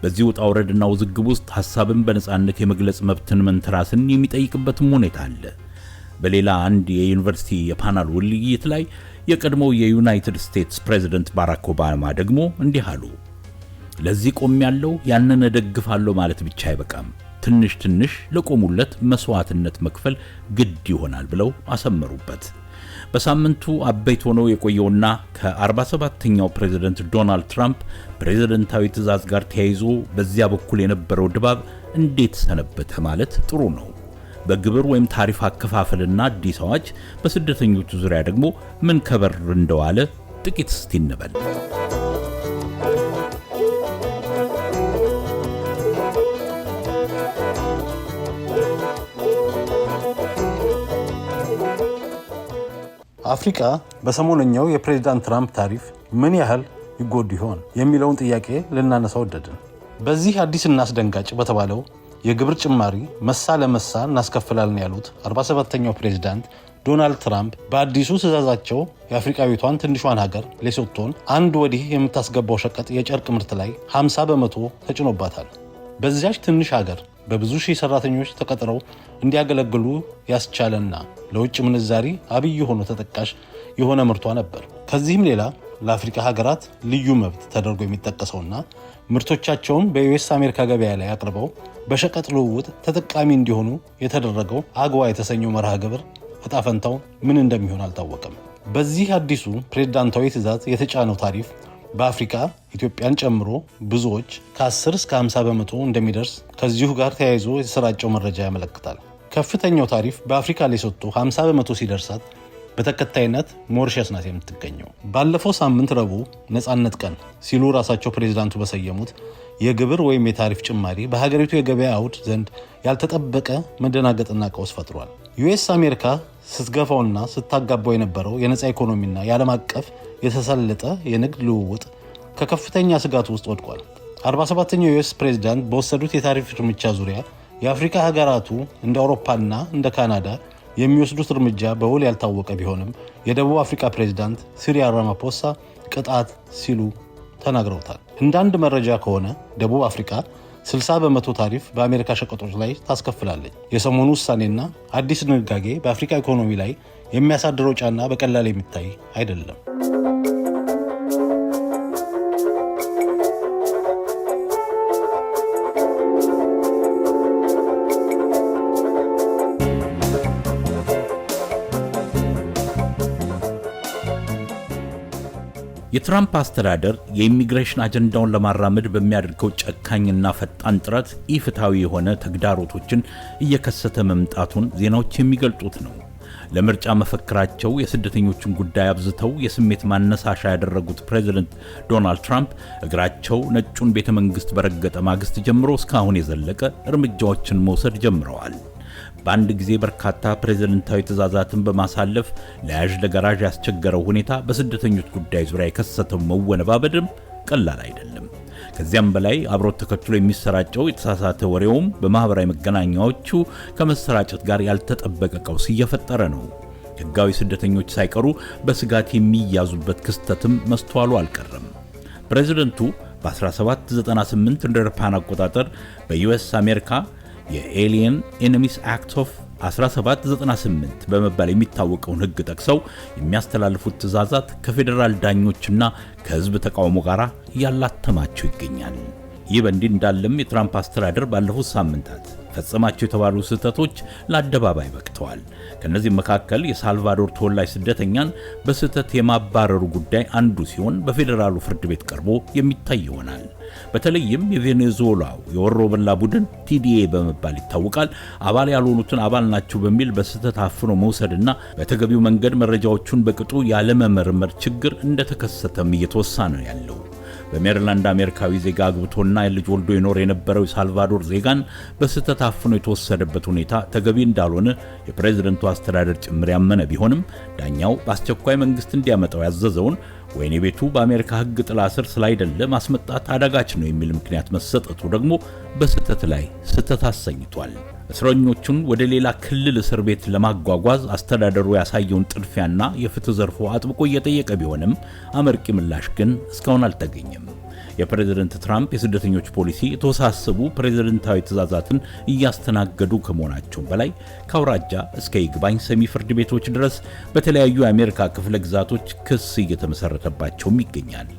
C: በዚህ ውጣ ውረድና ውዝግብ ውስጥ ሐሳብን በነጻነት የመግለጽ መብትን መንተራስን የሚጠይቅበትም ሁኔታ አለ። በሌላ አንድ የዩኒቨርሲቲ የፓናል ውይይት ላይ የቀድሞው የዩናይትድ ስቴትስ ፕሬዝደንት ባራክ ኦባማ ደግሞ እንዲህ አሉ። ለዚህ ቆሜያለሁ፣ ያንን እደግፋለሁ ማለት ብቻ አይበቃም። ትንሽ ትንሽ ለቆሙለት መስዋዕትነት መክፈል ግድ ይሆናል ብለው አሰመሩበት። በሳምንቱ አበይት ሆኖ የቆየውና ከ47ኛው ፕሬዝደንት ዶናልድ ትራምፕ ፕሬዝደንታዊ ትዕዛዝ ጋር ተያይዞ በዚያ በኩል የነበረው ድባብ እንዴት ሰነበተ ማለት ጥሩ ነው። በግብር ወይም ታሪፍ አከፋፈልና አዲስ አዋጅ በስደተኞቹ ዙሪያ ደግሞ ምን ከበር እንደዋለ ጥቂት እስቲ እንበል።
I: አፍሪካ በሰሞነኛው የፕሬዝዳንት ትራምፕ ታሪፍ ምን ያህል ይጎዱ ይሆን የሚለውን ጥያቄ ልናነሳ ወደድን። በዚህ አዲስና አስደንጋጭ በተባለው የግብር ጭማሪ መሳ ለመሳ እናስከፍላለን ያሉት 47ኛው ፕሬዝዳንት ዶናልድ ትራምፕ በአዲሱ ትዕዛዛቸው የአፍሪካዊቷን ትንሿን ሀገር ሌሶቶን አንድ ወዲህ የምታስገባው ሸቀጥ የጨርቅ ምርት ላይ 50% ተጭኖባታል። በዚያች ትንሽ ሀገር በብዙ ሺህ ሰራተኞች ተቀጥረው እንዲያገለግሉ ያስቻለና ለውጭ ምንዛሪ አብይ ሆኖ ተጠቃሽ የሆነ ምርቷ ነበር። ከዚህም ሌላ ለአፍሪካ ሀገራት ልዩ መብት ተደርጎ የሚጠቀሰውና ምርቶቻቸውን በዩኤስ አሜሪካ ገበያ ላይ አቅርበው በሸቀጥ ልውውጥ ተጠቃሚ እንዲሆኑ የተደረገው አግዋ የተሰኘው መርሃ ግብር ዕጣ ፈንታው ምን እንደሚሆን አልታወቀም። በዚህ አዲሱ ፕሬዝዳንታዊ ትዕዛዝ የተጫነው ታሪፍ በአፍሪካ ኢትዮጵያን ጨምሮ ብዙዎች ከ10 እስከ 50% እንደሚደርስ ከዚሁ ጋር ተያይዞ የተሰራጨው መረጃ ያመለክታል። ከፍተኛው ታሪፍ በአፍሪካ ሌሶቶ 50% ሲደርሳት በተከታይነት ሞሪሸስ ናት የምትገኘው። ባለፈው ሳምንት ረቡዕ ነፃነት ቀን ሲሉ ራሳቸው ፕሬዝዳንቱ በሰየሙት የግብር ወይም የታሪፍ ጭማሪ በሀገሪቱ የገበያ አውድ ዘንድ ያልተጠበቀ መደናገጥና ቀውስ ፈጥሯል። ዩኤስ አሜሪካ ስትገፋውና ስታጋባው የነበረው የነፃ ኢኮኖሚና የዓለም አቀፍ የተሳለጠ የንግድ ልውውጥ ከከፍተኛ ስጋት ውስጥ ወድቋል። 47ኛው የዩኤስ ፕሬዝዳንት በወሰዱት የታሪፍ እርምጃ ዙሪያ የአፍሪካ ሀገራቱ እንደ አውሮፓና እንደ ካናዳ የሚወስዱት እርምጃ በውል ያልታወቀ ቢሆንም የደቡብ አፍሪካ ፕሬዝዳንት ሲሪል ራማፎሳ ቅጣት ሲሉ ተናግረውታል። እንደ አንድ መረጃ ከሆነ ደቡብ አፍሪካ 60% ታሪፍ በአሜሪካ ሸቀጦች ላይ ታስከፍላለች። የሰሞኑ ውሳኔና አዲስ ድንጋጌ በአፍሪካ ኢኮኖሚ ላይ የሚያሳድረው ጫና በቀላል የሚታይ አይደለም።
C: የትራምፕ አስተዳደር የኢሚግሬሽን አጀንዳውን ለማራመድ በሚያደርገው ጨካኝና ፈጣን ጥረት ኢፍትሐዊ የሆነ ተግዳሮቶችን እየከሰተ መምጣቱን ዜናዎች የሚገልጡት ነው። ለምርጫ መፈክራቸው የስደተኞችን ጉዳይ አብዝተው የስሜት ማነሳሻ ያደረጉት ፕሬዚደንት ዶናልድ ትራምፕ እግራቸው ነጩን ቤተ መንግስት በረገጠ ማግስት ጀምሮ እስካሁን የዘለቀ እርምጃዎችን መውሰድ ጀምረዋል። በአንድ ጊዜ በርካታ ፕሬዝደንታዊ ትዕዛዛትን በማሳለፍ ለያዥ ለገራዥ ያስቸገረው ሁኔታ በስደተኞች ጉዳይ ዙሪያ የከሰተው መወነባበድም ቀላል አይደለም። ከዚያም በላይ አብሮት ተከትሎ የሚሰራጨው የተሳሳተ ወሬውም በማህበራዊ መገናኛዎቹ ከመሰራጨት ጋር ያልተጠበቀ ቀውስ እየፈጠረ ነው። ሕጋዊ ስደተኞች ሳይቀሩ በስጋት የሚያዙበት ክስተትም መስተዋሉ አልቀረም። ፕሬዝደንቱ በ1798 እንደ አውሮፓውያን አቆጣጠር በዩኤስ አሜሪካ የ Alien Enemies Act of 1798 በመባል የሚታወቀውን ሕግ ጠቅሰው የሚያስተላልፉት ትዕዛዛት ከፌዴራል ዳኞችና ከሕዝብ ተቃውሞ ጋር እያላተማቸው ይገኛል። ይህ በእንዲህ እንዳለም የትራምፕ አስተዳደር ባለፉት ሳምንታት ፈጸማቸው የተባሉ ስህተቶች ለአደባባይ በቅተዋል። ከነዚህም መካከል የሳልቫዶር ተወላጅ ስደተኛን በስህተት የማባረሩ ጉዳይ አንዱ ሲሆን በፌዴራሉ ፍርድ ቤት ቀርቦ የሚታይ ይሆናል። በተለይም የቬኔዙዌላው የወሮበላ ቡድን ቲዲኤ በመባል ይታወቃል። አባል ያልሆኑትን አባል ናቸው በሚል በስህተት አፍኖ መውሰድና በተገቢው መንገድ መረጃዎቹን በቅጡ ያለመመርመር ችግር እንደተከሰተም እየተወሳ ነው ያለው። በሜሪላንድ አሜሪካዊ ዜጋ አግብቶና ልጅ ወልዶ ይኖር የነበረው የሳልቫዶር ዜጋን በስህተት አፍኖ የተወሰደበት ሁኔታ ተገቢ እንዳልሆነ የፕሬዝደንቱ አስተዳደር ጭምር ያመነ ቢሆንም ዳኛው በአስቸኳይ መንግስት እንዲያመጣው ያዘዘውን ወህኒ ቤቱ በአሜሪካ ሕግ ጥላ ስር ስላይደለ ማስመጣት አዳጋች ነው የሚል ምክንያት መሰጠቱ ደግሞ በስህተት ላይ ስህተት አሰኝቷል። እስረኞቹን ወደ ሌላ ክልል እስር ቤት ለማጓጓዝ አስተዳደሩ ያሳየውን ጥድፊያና የፍትህ ዘርፎ አጥብቆ እየጠየቀ ቢሆንም አመርቂ ምላሽ ግን እስካሁን አልተገኘም። የፕሬዝደንት ትራምፕ የስደተኞች ፖሊሲ የተወሳሰቡ ፕሬዝደንታዊ ትዕዛዛትን እያስተናገዱ ከመሆናቸው በላይ ከአውራጃ እስከ ይግባኝ ሰሚ ፍርድ ቤቶች ድረስ በተለያዩ የአሜሪካ ክፍለ ግዛቶች ክስ እየተመሰረተባቸውም ይገኛል።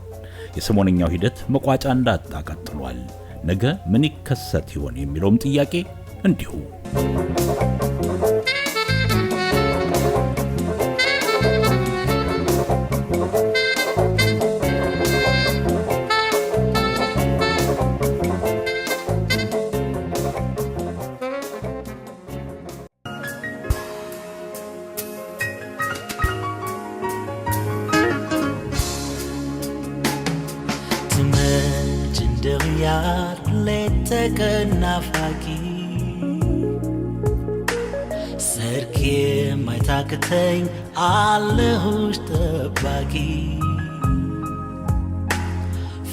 C: የሰሞነኛው ሂደት መቋጫ እንዳጣ ቀጥሏል። ነገ ምን ይከሰት ይሆን የሚለውም ጥያቄ እንዲሁ።
J: ትመጭ እንደው እያልኩ ሌት ተቀን ናፋቂ፣ ሰርክ የማይታክተኝ አለሁሽ ጠባቂ።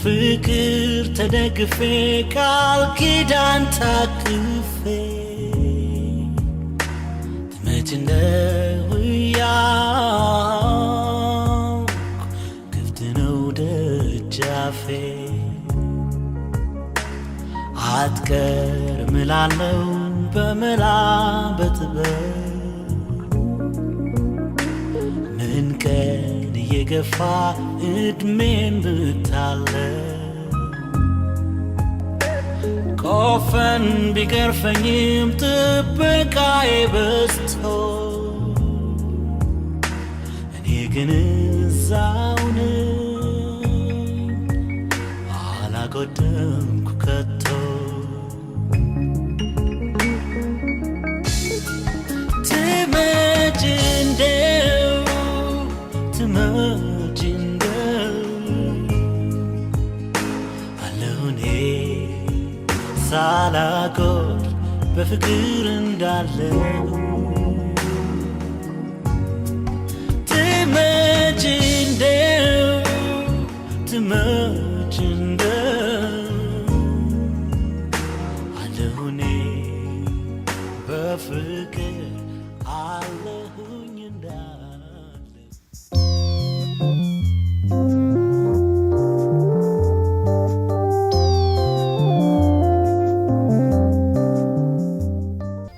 J: ፍቅር ተደግፌ፣ ቃል ኪዳን ታቅፌ፣ ትመጭ እንደው እያልኩ ክፍት ነው ደጃፌ። አትቀርም እላለሁ በመላ በጥበብ፣ ምን ቀን እየገፋ እድሜን ብታለ፣ ቆፈን ቢገርፈኝም ጥበቃዬ በዝቶ፣ እኔ ግን እዛው ነኝ፣ አላጎደምኩ ከቶ። ትመጭ እንደው፣ ትመጭ እንደው፣ አለሁ እኔ ሳላጎድል በፍቅር እንዳለው። ትመጭ እንደው፣ ትመጭ እንደው፣ አለሁ እኔ በፍቅር አለሁኝ እንዳለ።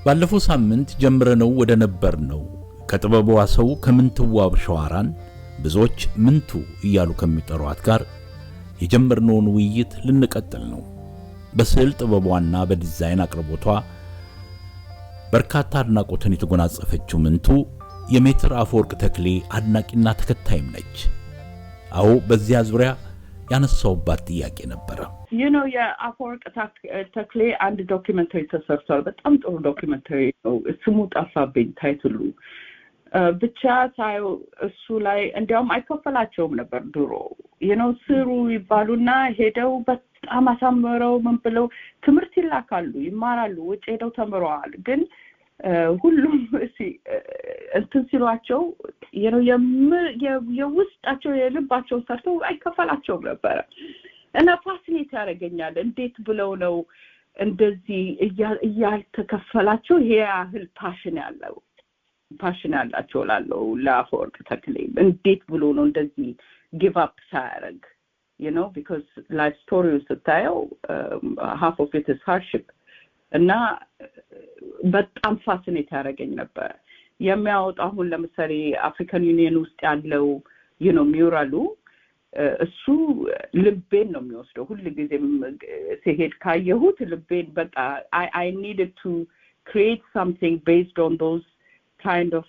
C: ባለፈው ሳምንት ጀምረነው ወደ ነበርነው ከጥበቧ ሰው ከምንትዋብ ሸዋራን፣ ብዙዎች ምንቱ እያሉ ከሚጠሯት ጋር የጀመርነውን ውይይት ልንቀጥል ነው። በስዕል ጥበቧና በዲዛይን አቅርቦቷ በርካታ አድናቆትን የተጎናጸፈችው ምንቱ የሜትር አፈወርቅ ተክሌ አድናቂና ተከታይም ነች። አዎ፣ በዚያ ዙሪያ ያነሳውባት ጥያቄ ነበረ።
G: የአፈወርቅ ተክሌ አንድ documentary ተሰርቷል። በጣም ጥሩ documentary ነው። ስሙ ጠፋብኝ title ኡ። ብቻ ሳየው እሱ ላይ እንዲያውም አይከፈላቸውም ነበር ድሮ። ስሩ ይባሉና ሄደው በጣም አሳምረው ምን ብለው ትምህርት ይላካሉ፣ ይማራሉ፣ ውጭ ሄደው ተምረዋል። ግን ሁሉም እንትን ሲሏቸው የውስጣቸው የልባቸውን ሰርተው አይከፈላቸውም ነበረ። እና fascinate ያደርገኛል። እንዴት ብለው ነው እንደዚህ እያልተከፈላቸው ይሄ ያህል passion ያላቸው ላለው። ለአፈወርቅ ተክሌ እንዴት ብሎ ነው እንደዚህ give up ሳያደርግ? Because life story ው ስታየው half of it is hardship። እና በጣም fascinate ያደረገኝ ነበር። የሚያወጣው አሁን ለምሳሌ African Union ውስጥ ያለው mural ኡ እሱ ልቤን ነው የሚወስደው። ሁል ጊዜም ሲሄድ ካየሁት ልቤን በቃ I needed to create something based on those kind of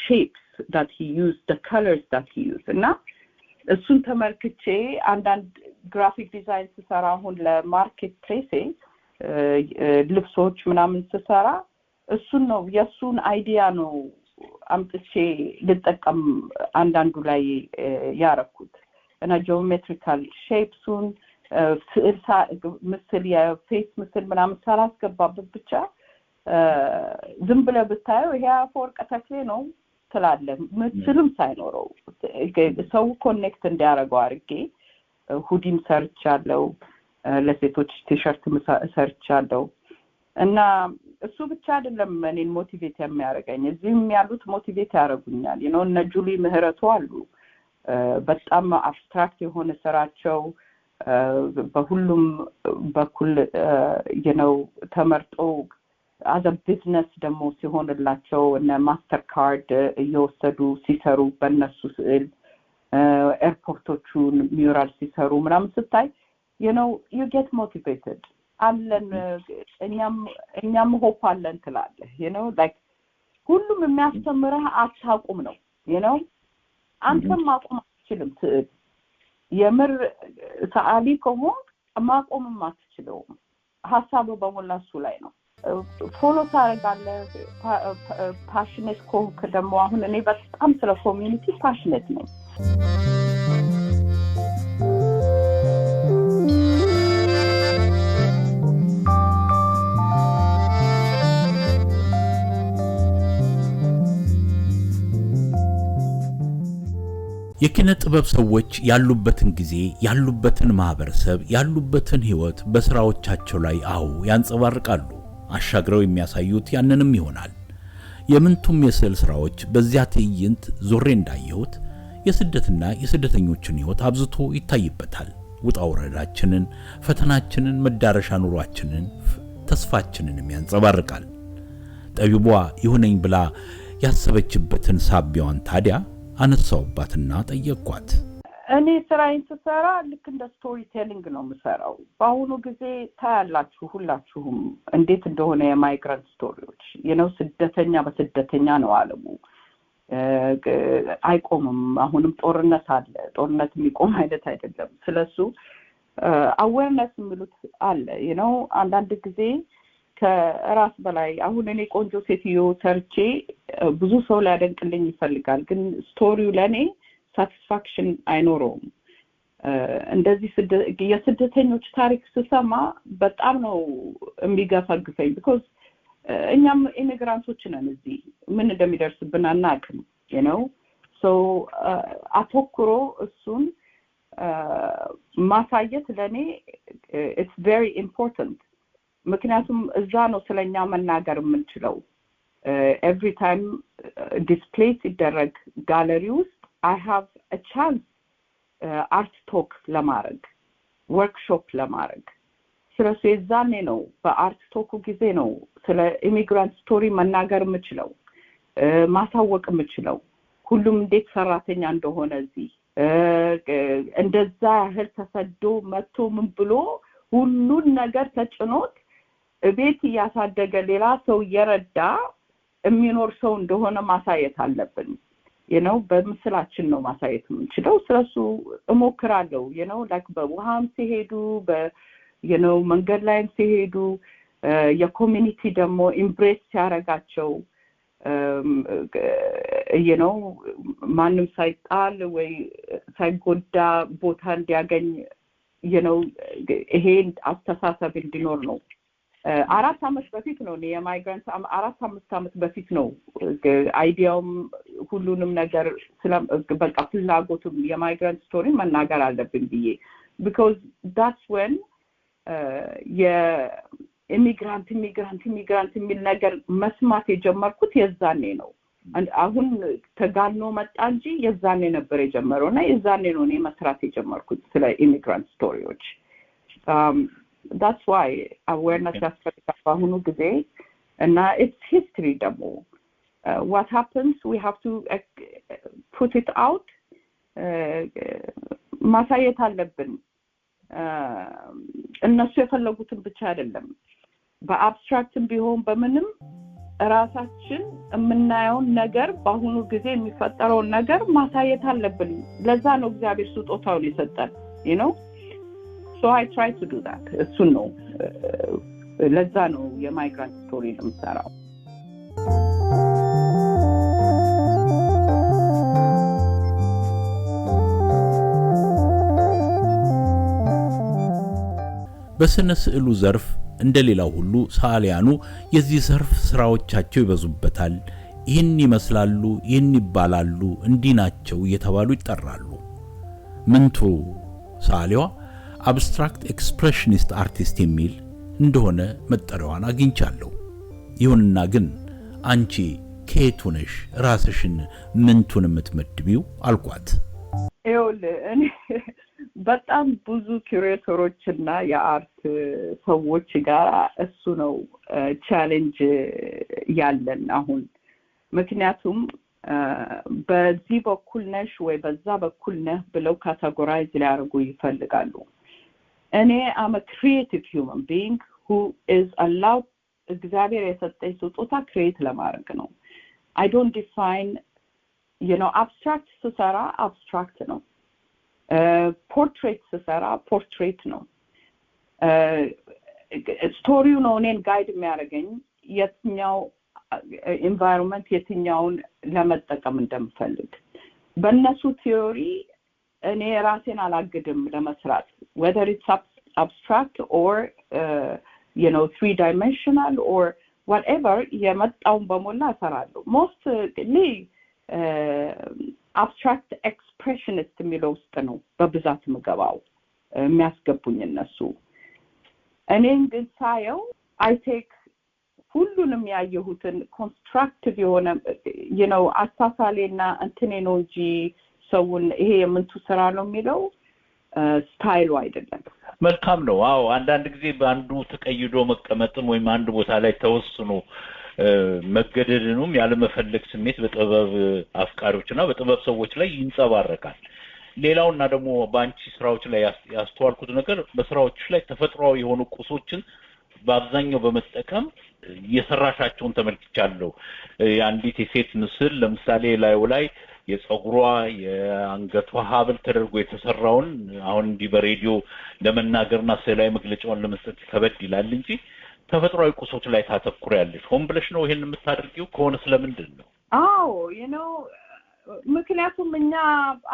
G: shapes that he used, the colors that he used። እና እሱን ተመልክቼ አንዳንድ graphic design ስሰራ፣ አሁን ለ market place ልብሶች ምናምን ስሰራ፣ እሱን ነው የእሱን idea ነው አምጥቼ ልጠቀም አንዳንዱ ላይ ያረኩት። እና geometrical shapes ኡን ስዕል ምስል የ face ምስል ምናምን ሳላስገባበት ብቻ ዝም ብለህ ብታየው ይሄ አፈወርቅ ተክሌ ነው ትላለህ። ምስልም ሳይኖረው ሰው connect እንዲያደርገው አድርጌ hoodie ም ሰርቻለሁ፣ ለሴቶች ቲሸርት ሰርቻለሁ። እና እሱ ብቻ አይደለም እኔን motivate የሚያደርገኝ፣ እዚህም ያሉት motivate ያደርጉኛል። እነ ጁሊ ምህረቱ አሉ። በጣም abstract የሆነ ስራቸው በሁሉም በኩል ተመርጦ as a business ደግሞ ሲሆንላቸው እነ Mastercard እየወሰዱ ሲሰሩ በእነሱ ስዕል፣ Airport ኦቹን mural ሲሰሩ ምናምን ስታይ you get motivated። አለን፣ እኛም hope አለን ትላለህ። Like ሁሉም የሚያስተምርህ አታቁም ነው። አንተም ማቆም አትችልም። ስዕል የምር ሰዓሊ ከሆንክ ማቆምም አትችለውም። ሀሳቡ በሞላ እሱ ላይ ነው። Follow ታደርጋለህ። Passionate ከሆንክ ደግሞ፣ አሁን እኔ በጣም ስለ community passionate ነኝ።
C: የኪነ ጥበብ ሰዎች ያሉበትን ጊዜ፣ ያሉበትን ማህበረሰብ፣ ያሉበትን ህይወት በስራዎቻቸው ላይ አዎ ያንጸባርቃሉ። አሻግረው የሚያሳዩት ያንንም ይሆናል። የምንቱም የስዕል ስራዎች በዚያ ትዕይንት ዞሬ እንዳየሁት የስደትና የስደተኞችን ህይወት አብዝቶ ይታይበታል። ውጣ ውረዳችንን፣ ፈተናችንን፣ መዳረሻ ኑሯችንን፣ ተስፋችንንም ያንጸባርቃል። ጠቢቧ ይሁነኝ ብላ ያሰበችበትን ሳቢያዋን ታዲያ አነሳውባትና ጠየቅኳት።
G: እኔ ስራዬን ስሰራ ልክ እንደ story telling ነው የምሰራው። በአሁኑ ጊዜ ታያላችሁ ሁላችሁም እንዴት እንደሆነ የ migrant story ዎች። ስደተኛ በስደተኛ ነው አለሙ፣ አይቆምም። አሁንም ጦርነት አለ። ጦርነት የሚቆም አይነት አይደለም። ስለሱ awareness የሚሉት አለ። አንዳንድ ጊዜ ከራስ በላይ፣ አሁን እኔ ቆንጆ ሴትዮ ሰርቼ ብዙ ሰው ሊያደንቅልኝ ይፈልጋል፣ ግን story ው ለእኔ satisfaction አይኖረውም። እንደዚህ የስደተኞች ታሪክ ስሰማ በጣም ነው የሚገፈግፈኝ። Because እኛም immigrant ኦች ነን። እዚህ ምን እንደሚደርስብን አናውቅም so አተኩሮ እሱን ማሳየት ለእኔ it's very important። ምክንያቱም እዛ ነው ስለኛ መናገር የምንችለው። Every time display ሲደረግ ጋለሪ ውስጥ I have a chance art talk ለማድረግ፣ ወርክሾፕ ለማድረግ። ስለሱ የዛኔ ነው፣ በ art talk ኡ ጊዜ ነው ስለ immigrant story መናገር የምችለው፣ ማሳወቅ የምችለው፣ ሁሉም እንዴት ሰራተኛ እንደሆነ፣ እዚህ እንደዛ ያህል ተሰዶ መጥቶ ምን ብሎ ሁሉን ነገር ተጭኖት ቤት እያሳደገ ሌላ ሰው እየረዳ የሚኖር ሰው እንደሆነ ማሳየት አለብን። በምስላችን ነው ማሳየት የምንችለው። ስለሱ እሞክራለሁ። Like በውሃም ሲሄዱ፣ መንገድ ላይም ሲሄዱ፣ የ community ደግሞ embrace ሲያደርጋቸው፣ ማንም ሳይጣል ወይ ሳይጎዳ ቦታ እንዲያገኝ፣ ይሄ አስተሳሰብ እንዲኖር ነው። 4 አመት በፊት ነው እኔ የ migrant፣ 4-5 አመት በፊት ነው idea ውም ሁሉንም ነገር፣ በቃ ፍላጎቱም የ migrant story መናገር አለብን ብዬ፣ because that's when የ immigrant immigrant immigrant የሚል ነገር መስማት የጀመርኩት የዛኔ ነው። አሁን ተጋኖ መጣ እንጂ የዛኔ ነበር የጀመረው እና የዛኔ ነው እኔ መስራት የጀመርኩት ስለ immigrant story ዎች። That's why awareness ያስፈልጋል በአሁኑ ጊዜ። እና it's history ደግሞ፣ what happens, we have to put it out፣ ማሳየት አለብን። እነሱ የፈለጉትን ብቻ አይደለም፣ በ abstract ም ቢሆን በምንም ራሳችን የምናየውን ነገር፣ በአሁኑ ጊዜ የሚፈጠረውን ነገር ማሳየት አለብን። ለዛ ነው እግዚአብሔር ስጦታውን የሰጠን። So I try to do that። እሱን ነው፣ ለዛ ነው የ migrant story ነው የምሰራው።
C: በስነ ስዕሉ ዘርፍ እንደ ሌላው ሁሉ ሰዓሊያኑ የዚህ ዘርፍ ስራዎቻቸው ይበዙበታል። ይህን ይመስላሉ፣ ይህን ይባላሉ፣ እንዲህ ናቸው እየተባሉ ይጠራሉ። ምንቱ ሰዓሊዋ abstract expressionist artist የሚል እንደሆነ መጠሪያዋን አግኝቻለሁ። ይሁንና ግን አንቺ ከየቱ ነሽ ራስሽን ምንቱን የምትመድቢው አልኳት።
G: ይኸውልህ፣ እኔ በጣም ብዙ curator ኦች እና የ art ሰዎች ጋር እሱ ነው challenge ያለን አሁን። ምክንያቱም በዚህ በኩል ነሽ ወይ በዛ በኩል ነህ ብለው categorize ሊያደርጉ ይፈልጋሉ። እኔ I'm a creative human being who is allowed፣ እግዚአብሔር የሰጠኝ ስጦታ create ለማድረግ ነው። I don't define። Abstract ስሰራ abstract ነው። Portrait ስሰራ portrait ነው። Story ው ነው እኔን guide የሚያደርገኝ የትኛው environment የትኛውን ለመጠቀም እንደምፈልግ። በእነሱ theory እኔ ራሴን አላግድም ለመስራት፣ whether it's abstract or three dimensional or whatever፣ የመጣውን በሞላ እሰራለሁ። Mostly abstract expressionist የሚለው ውስጥ ነው በብዛት ምገባው የሚያስገቡኝ እነሱ። እኔን ግን ሳየው I take ሁሉንም ያየሁትን constructive የሆነ አሳሳሌና እንትኔ ነው እንጂ ሰውን ይሄ የምንቱ ስራ ነው የሚለው style ኡ አይደለም።
C: መልካም ነው። አዎ፣ አንዳንድ ጊዜ በአንዱ ተቀይዶ መቀመጥም ወይም አንድ ቦታ ላይ ተወስኖ መገደድንም ያለመፈለግ ስሜት በጥበብ አፍቃሪዎች እና በጥበብ ሰዎች ላይ ይንጸባረቃል። ሌላውና ደግሞ በአንቺ ስራዎች ላይ ያስተዋልኩት ነገር በስራዎች ላይ ተፈጥሯዊ የሆኑ ቁሶችን በአብዛኛው በመጠቀም የሰራሻቸውን ተመልክቻለሁ። የአንዲት የሴት ምስል ለምሳሌ ላዩ ላይ የጸጉሯ የአንገቷ ሀብል ተደርጎ የተሰራውን አሁን እንዲህ በሬዲዮ ለመናገርና ስዕላዊ መግለጫውን ለመስጠት ከበድ ይላል እንጂ ተፈጥሯዊ ቁሶች ላይ ታተኩሪያለሽ። ሆን ብለሽ ነው ይሄን የምታደርጊው? ከሆነ ስለምንድን ነው?
G: አዎ፣ ምክንያቱም እኛ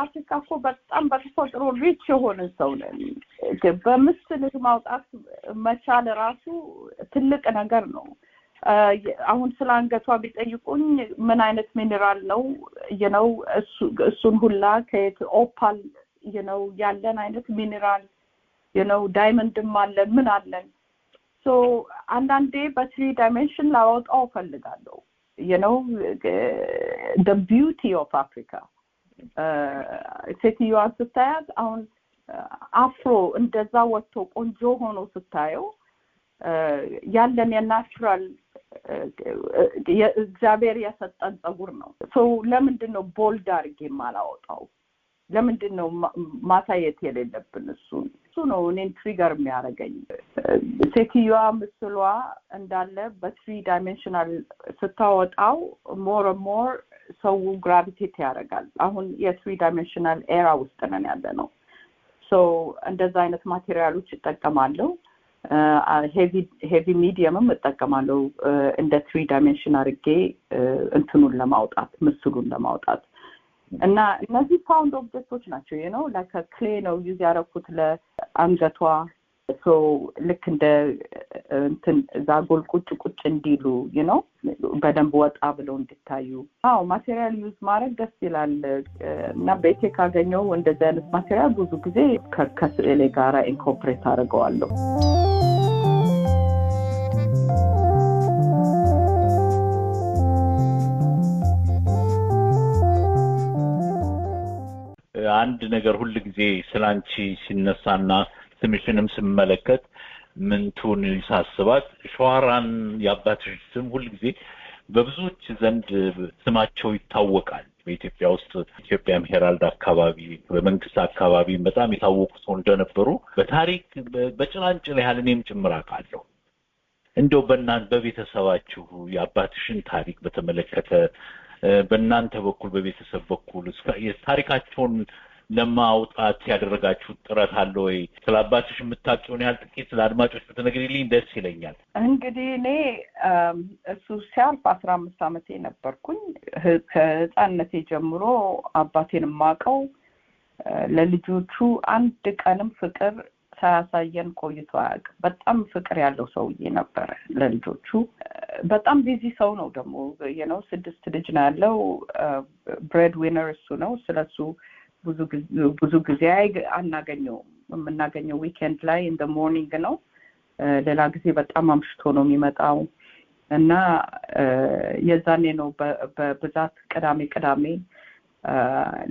G: አፍሪካ እኮ በጣም በተፈጥሮ rich የሆንን ሰው ነን። በምስልህ ማውጣት መቻል ራሱ ትልቅ ነገር ነው። አሁን ስለ አንገቷ ቢጠይቁኝ ምን አይነት ሚኔራል ነው ነው፣ እሱን ሁላ ከየት opal ያለን አይነት ሚኔራል diamond ም አለን፣ ምን አለን። So አንዳንዴ በ three dimension ላወጣው እፈልጋለሁ the beauty of Africa። ሴትዮዋን ስታያት አሁን afro እንደዛ ወጥቶ ቆንጆ ሆኖ ስታየው ያለን የ natural እግዚአብሔር የሰጠን ጸጉር ነው። So ለምንድን ነው bold አድርጌ የማላወጣው? ለምንድን ነው ማሳየት የሌለብን? እሱን እሱ ነው እኔን trigger የሚያደርገኝ። ሴትዮዋ ምስሏ እንዳለ በ three dimensional ስታወጣው more more ሰው gravitate ያደርጋል። አሁን የ three dimensional era ውስጥ ነን ያለ ነው። So እንደዛ አይነት material ኦች እጠቀማለሁ። Heavy medium ም እጠቀማለሁ እንደ three dimension አድርጌ እንትኑን ለማውጣት፣ ምስሉን ለማውጣት። እና እነዚህ found object ኦች ናቸው like clay ነው use ያደረኩት ለአንገቷ። So ልክ እንደ እንትን ዛጎል ቁጭ ቁጭ እንዲሉ በደንብ ወጣ ብለው እንዲታዩ። አዎ፣ material use ማድረግ ደስ ይላል እና ቤቴ ካገኘው እንደዚህ አይነት material ብዙ ጊዜ ከስዕሌ ጋራ incorporate አድርገዋለሁ።
C: አንድ ነገር ሁል ጊዜ ስላንቺ ሲነሳና ስምሽንም ስመለከት ምንቱን ሳስባት ሸዋራን የአባትሽ ስም ሁል ጊዜ በብዙዎች ዘንድ ስማቸው ይታወቃል። በኢትዮጵያ ውስጥ ኢትዮጵያም ሄራልድ አካባቢ በመንግስት አካባቢ በጣም የታወቁ ሰው እንደነበሩ በታሪክ በጭላንጭል ያህል እኔም ጭምር አውቃለሁ። እንደው በእናንተ በቤተሰባችሁ የአባትሽን ታሪክ በተመለከተ በእናንተ በኩል በቤተሰብ በኩል ታሪካቸውን ለማውጣት ያደረጋችሁት ጥረት አለ ወይ? ስለ አባትሽ የምታውቂውን ያህል ጥቂት ለአድማጮች ብትነግሪልኝ ደስ ይለኛል።
G: እንግዲህ እኔ እሱ ሲያርፍ 15 አመቴ ነበርኩኝ። ከህፃንነቴ ጀምሮ አባቴን የማውቀው ለልጆቹ አንድ ቀንም ፍቅር ሳያሳየን ቆይቶ አያውቅም። በጣም ፍቅር ያለው ሰውዬ ነበረ ለልጆቹ። በጣም busy ሰው ነው ደግሞ። ስድስት ልጅ ነው ያለው። Bread winner እሱ ነው። ስለሱ ብዙ ጊዜ አናገኘውም። የምናገኘው weekend ላይ in morning ነው። ሌላ ጊዜ በጣም አምሽቶ ነው የሚመጣው እና የዛኔ ነው በብዛት ቅዳሜ ቅዳሜ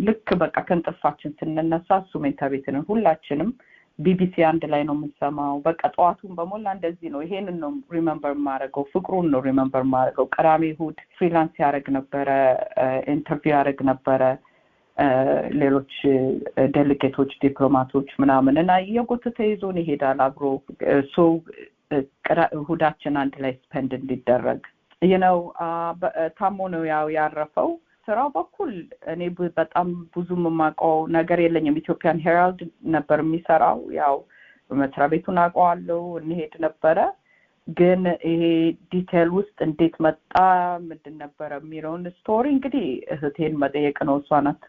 G: ልክ በቃ ከእንቅልፋችን ስንነሳ እሱ መኝታ ቤት ነን ሁላችንም። ቢቢሲ አንድ ላይ ነው የምንሰማው። በቃ ጠዋቱን በሞላ እንደዚህ ነው። ይሄንን ነው remember የማደርገው፣ ፍቅሩን ነው remember የማደርገው። ቅዳሜ እሑድ freelance ያደርግ ነበረ፣ interview ያደርግ ነበረ ሌሎች delegate ኦች፣ ዲፕሎማቶች ምናምን እና እየጎተተ ይዞን ይሄዳል አብሮ so እሑዳችን አንድ ላይ spend እንዲደረግ ነው። ታሞ ነው ያው ያረፈው። ስራው በኩል እኔ በጣም ብዙም የማውቀው ነገር የለኝም። Ethiopian Herald ነበር የሚሰራው። ያው መስሪያ ቤቱን አውቀዋለሁ፣ እንሄድ ነበረ። ግን ይሄ detail ውስጥ እንዴት መጣ ምንድን ነበረ የሚለውን story እንግዲህ እህቴን መጠየቅ ነው። እሷ ናት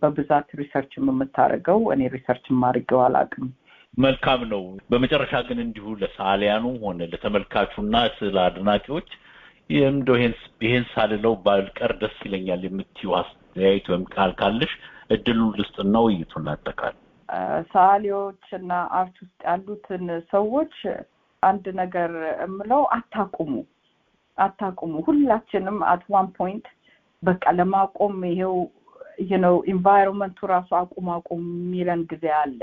G: በብዛት research የምታደርገው። እኔ research አድርጌው አላውቅም።
C: መልካም ነው። በመጨረሻ ግን እንዲሁ ለሰዓሊያኑ ሆነ ለተመልካቹና ስለ አድናቂዎች እንደው ይሄን ሳልለው ባልቀር ደስ ይለኛል የምትይው አስተያየት ወይም ቃል ካለሽ እድሉን ልስጥና ውይይቱን ላጠቃል።
G: ሰዓሊዎች እና art ውስጥ ያሉትን ሰዎች አንድ ነገር እምለው አታቁሙ፣ አታቁሙ። ሁላችንም at one point በቃ ለማቆም ይሄው you know environment ኡ ራሱ አቁም አቁም የሚለን ጊዜ አለ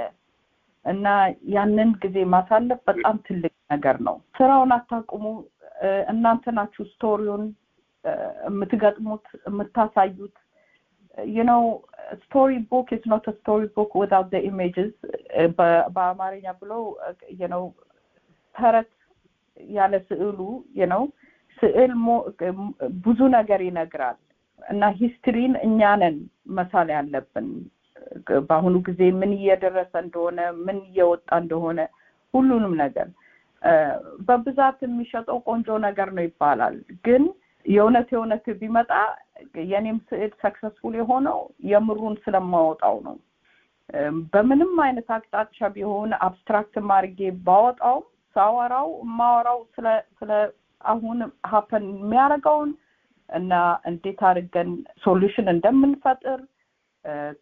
G: እና ያንን ጊዜ ማሳለፍ በጣም ትልቅ ነገር ነው። ስራውን አታቁሙ። እናንተ ናችሁ story ውን የምትገጥሙት፣ የምታሳዩት። You know story book is not story book without the images በአማርኛ ብሎ you know ተረት ያለ ስዕሉ you know ስዕል ብዙ ነገር ይነግራል እና history ን እኛ ነን መሳል ያለብን። በአሁኑ ጊዜ ምን እየደረሰ እንደሆነ፣ ምን እየወጣ እንደሆነ ሁሉንም ነገር በብዛት የሚሸጠው ቆንጆ ነገር ነው ይባላል። ግን የእውነት የእውነት ቢመጣ የኔም ስዕል successful የሆነው የምሩን ስለማወጣው ነው። በምንም አይነት አቅጣጫ ቢሆን abstract አድርጌ ባወጣውም ሳወራው የማወራው ስለ አሁን happen የሚያደርገውን እና እንዴት አድርገን solution እንደምንፈጥር፣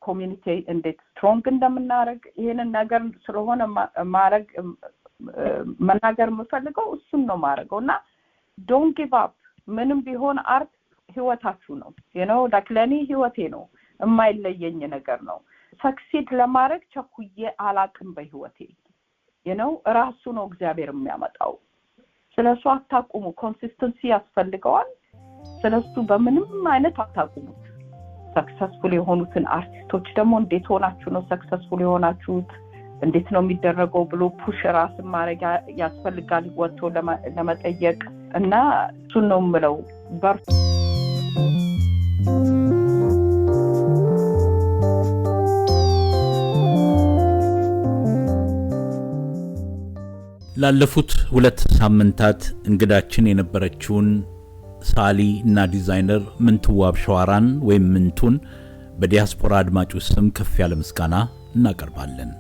G: community እንዴት strong እንደምናደርግ ይሄንን ነገር ስለሆነ ማድረግ መናገር የምፈልገው እሱን ነው ማድረገው እና don't give up። ምንም ቢሆን art ህይወታችሁ ነው። You know like ለእኔ ህይወቴ ነው፣ የማይለየኝ ነገር ነው። Succeed ለማድረግ ቸኩዬ አላቅም በህይወቴ። You know ራሱ ነው እግዚአብሔር የሚያመጣው። ስለሱ አታቁሙ። Consistency ያስፈልገዋል። ስለሱ በምንም አይነት አታቁሙት። Successful የሆኑትን አርቲስቶች ደግሞ እንዴት ሆናችሁ ነው successful የሆናችሁት፣ እንዴት ነው የሚደረገው ብሎ push ራስን ማድረግ ያስፈልጋል፣ ወጥቶ ለመጠየቅ እና እሱን ነው የምለው። በርቱ።
C: ላለፉት 2 ሳምንታት እንግዳችን የነበረችውን ሰዓሊ እና ዲዛይነር ምንትዋብ ሸዋራን ወይም ምንቱን በዲያስፖራ አድማጮች ስም ከፍ ያለ ምስጋና እናቀርባለን።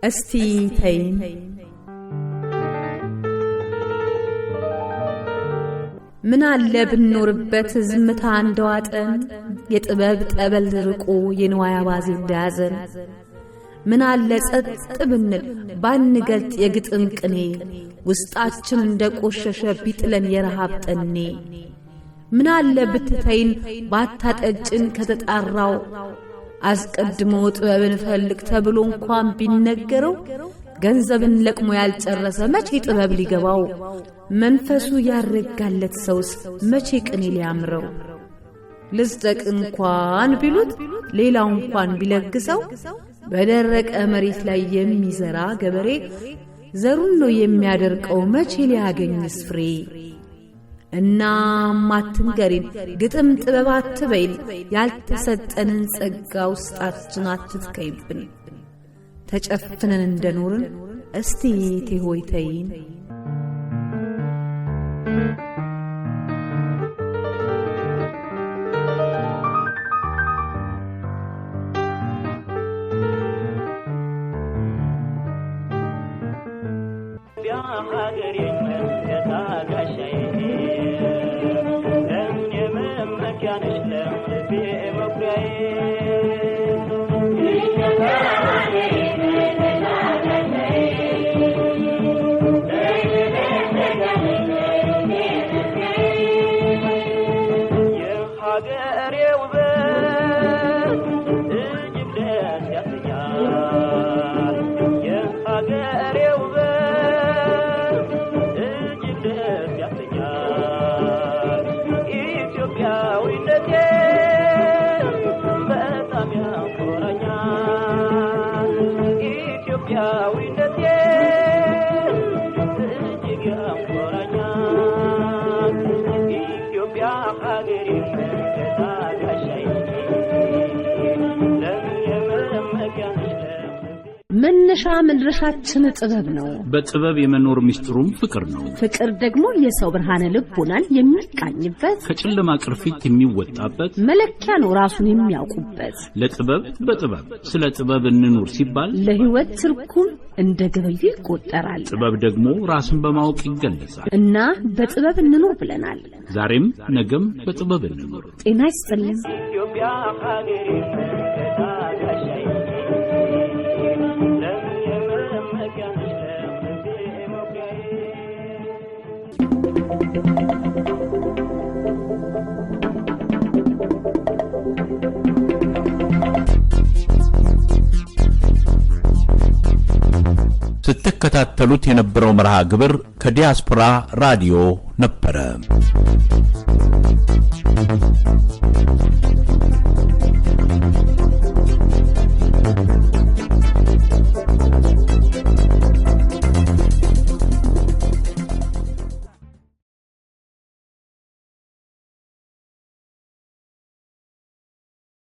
K: እስቲ ተይን። ምን አለ ብንኖርበት ዝምታ እንደዋጠን፣ የጥበብ ጠበል ርቆ የንዋይ አባዜ እንደያዘን። ምን አለ ጸጥ ብንል ባንገልጥ የግጥም ቅኔ፣ ውስጣችን እንደቆሸሸ ቢጥለን የረሃብ ጠኔ። ምን አለ ብትተይን ባታጠጭን ከተጣራው፣ አስቀድሞ ጥበብን ፈልግ ተብሎ እንኳን ቢነገረው ገንዘብን ለቅሞ ያልጨረሰ መቼ ጥበብ ሊገባው? መንፈሱ ያረጋለት ሰውስ መቼ ቅኔ ሊያምረው? ልጽደቅ እንኳን ቢሉት፣ ሌላው እንኳን ቢለግሰው፣ በደረቀ መሬት ላይ የሚዘራ ገበሬ ዘሩን ነው የሚያደርቀው፣ መቼ ሊያገኝስ ፍሬ? እናም አትንገሪን፣ ግጥም ጥበብ አትበይን፣ ያልተሰጠንን ጸጋ ውስጣችን አትትከይብን። ተጨፍነን እንደኖርን እስቲ ቴሆይ ተይን። መነሻ መድረሻችን ጥበብ ነው።
C: በጥበብ የመኖር ምስጢሩም ፍቅር ነው።
F: ፍቅር ደግሞ የሰው ብርሃነ ልቦናን የሚቃኝበት፣
C: ከጨለማ ቅርፊት የሚወጣበት
F: መለኪያ ነው፣ ራሱን የሚያውቁበት።
C: ለጥበብ በጥበብ ስለ ጥበብ እንኑር ሲባል
F: ለህይወት ትርጉም እንደ ገበዩ ይቆጠራል።
C: ጥበብ ደግሞ ራስን በማወቅ ይገለጻል።
F: እና በጥበብ እንኑር ብለናል።
C: ዛሬም ነገም በጥበብ እንኑር።
F: ጤና ይስጥልን።
C: ስትከታተሉት የነበረው መርሃ ግብር ከዲያስፖራ ራዲዮ ነበረ።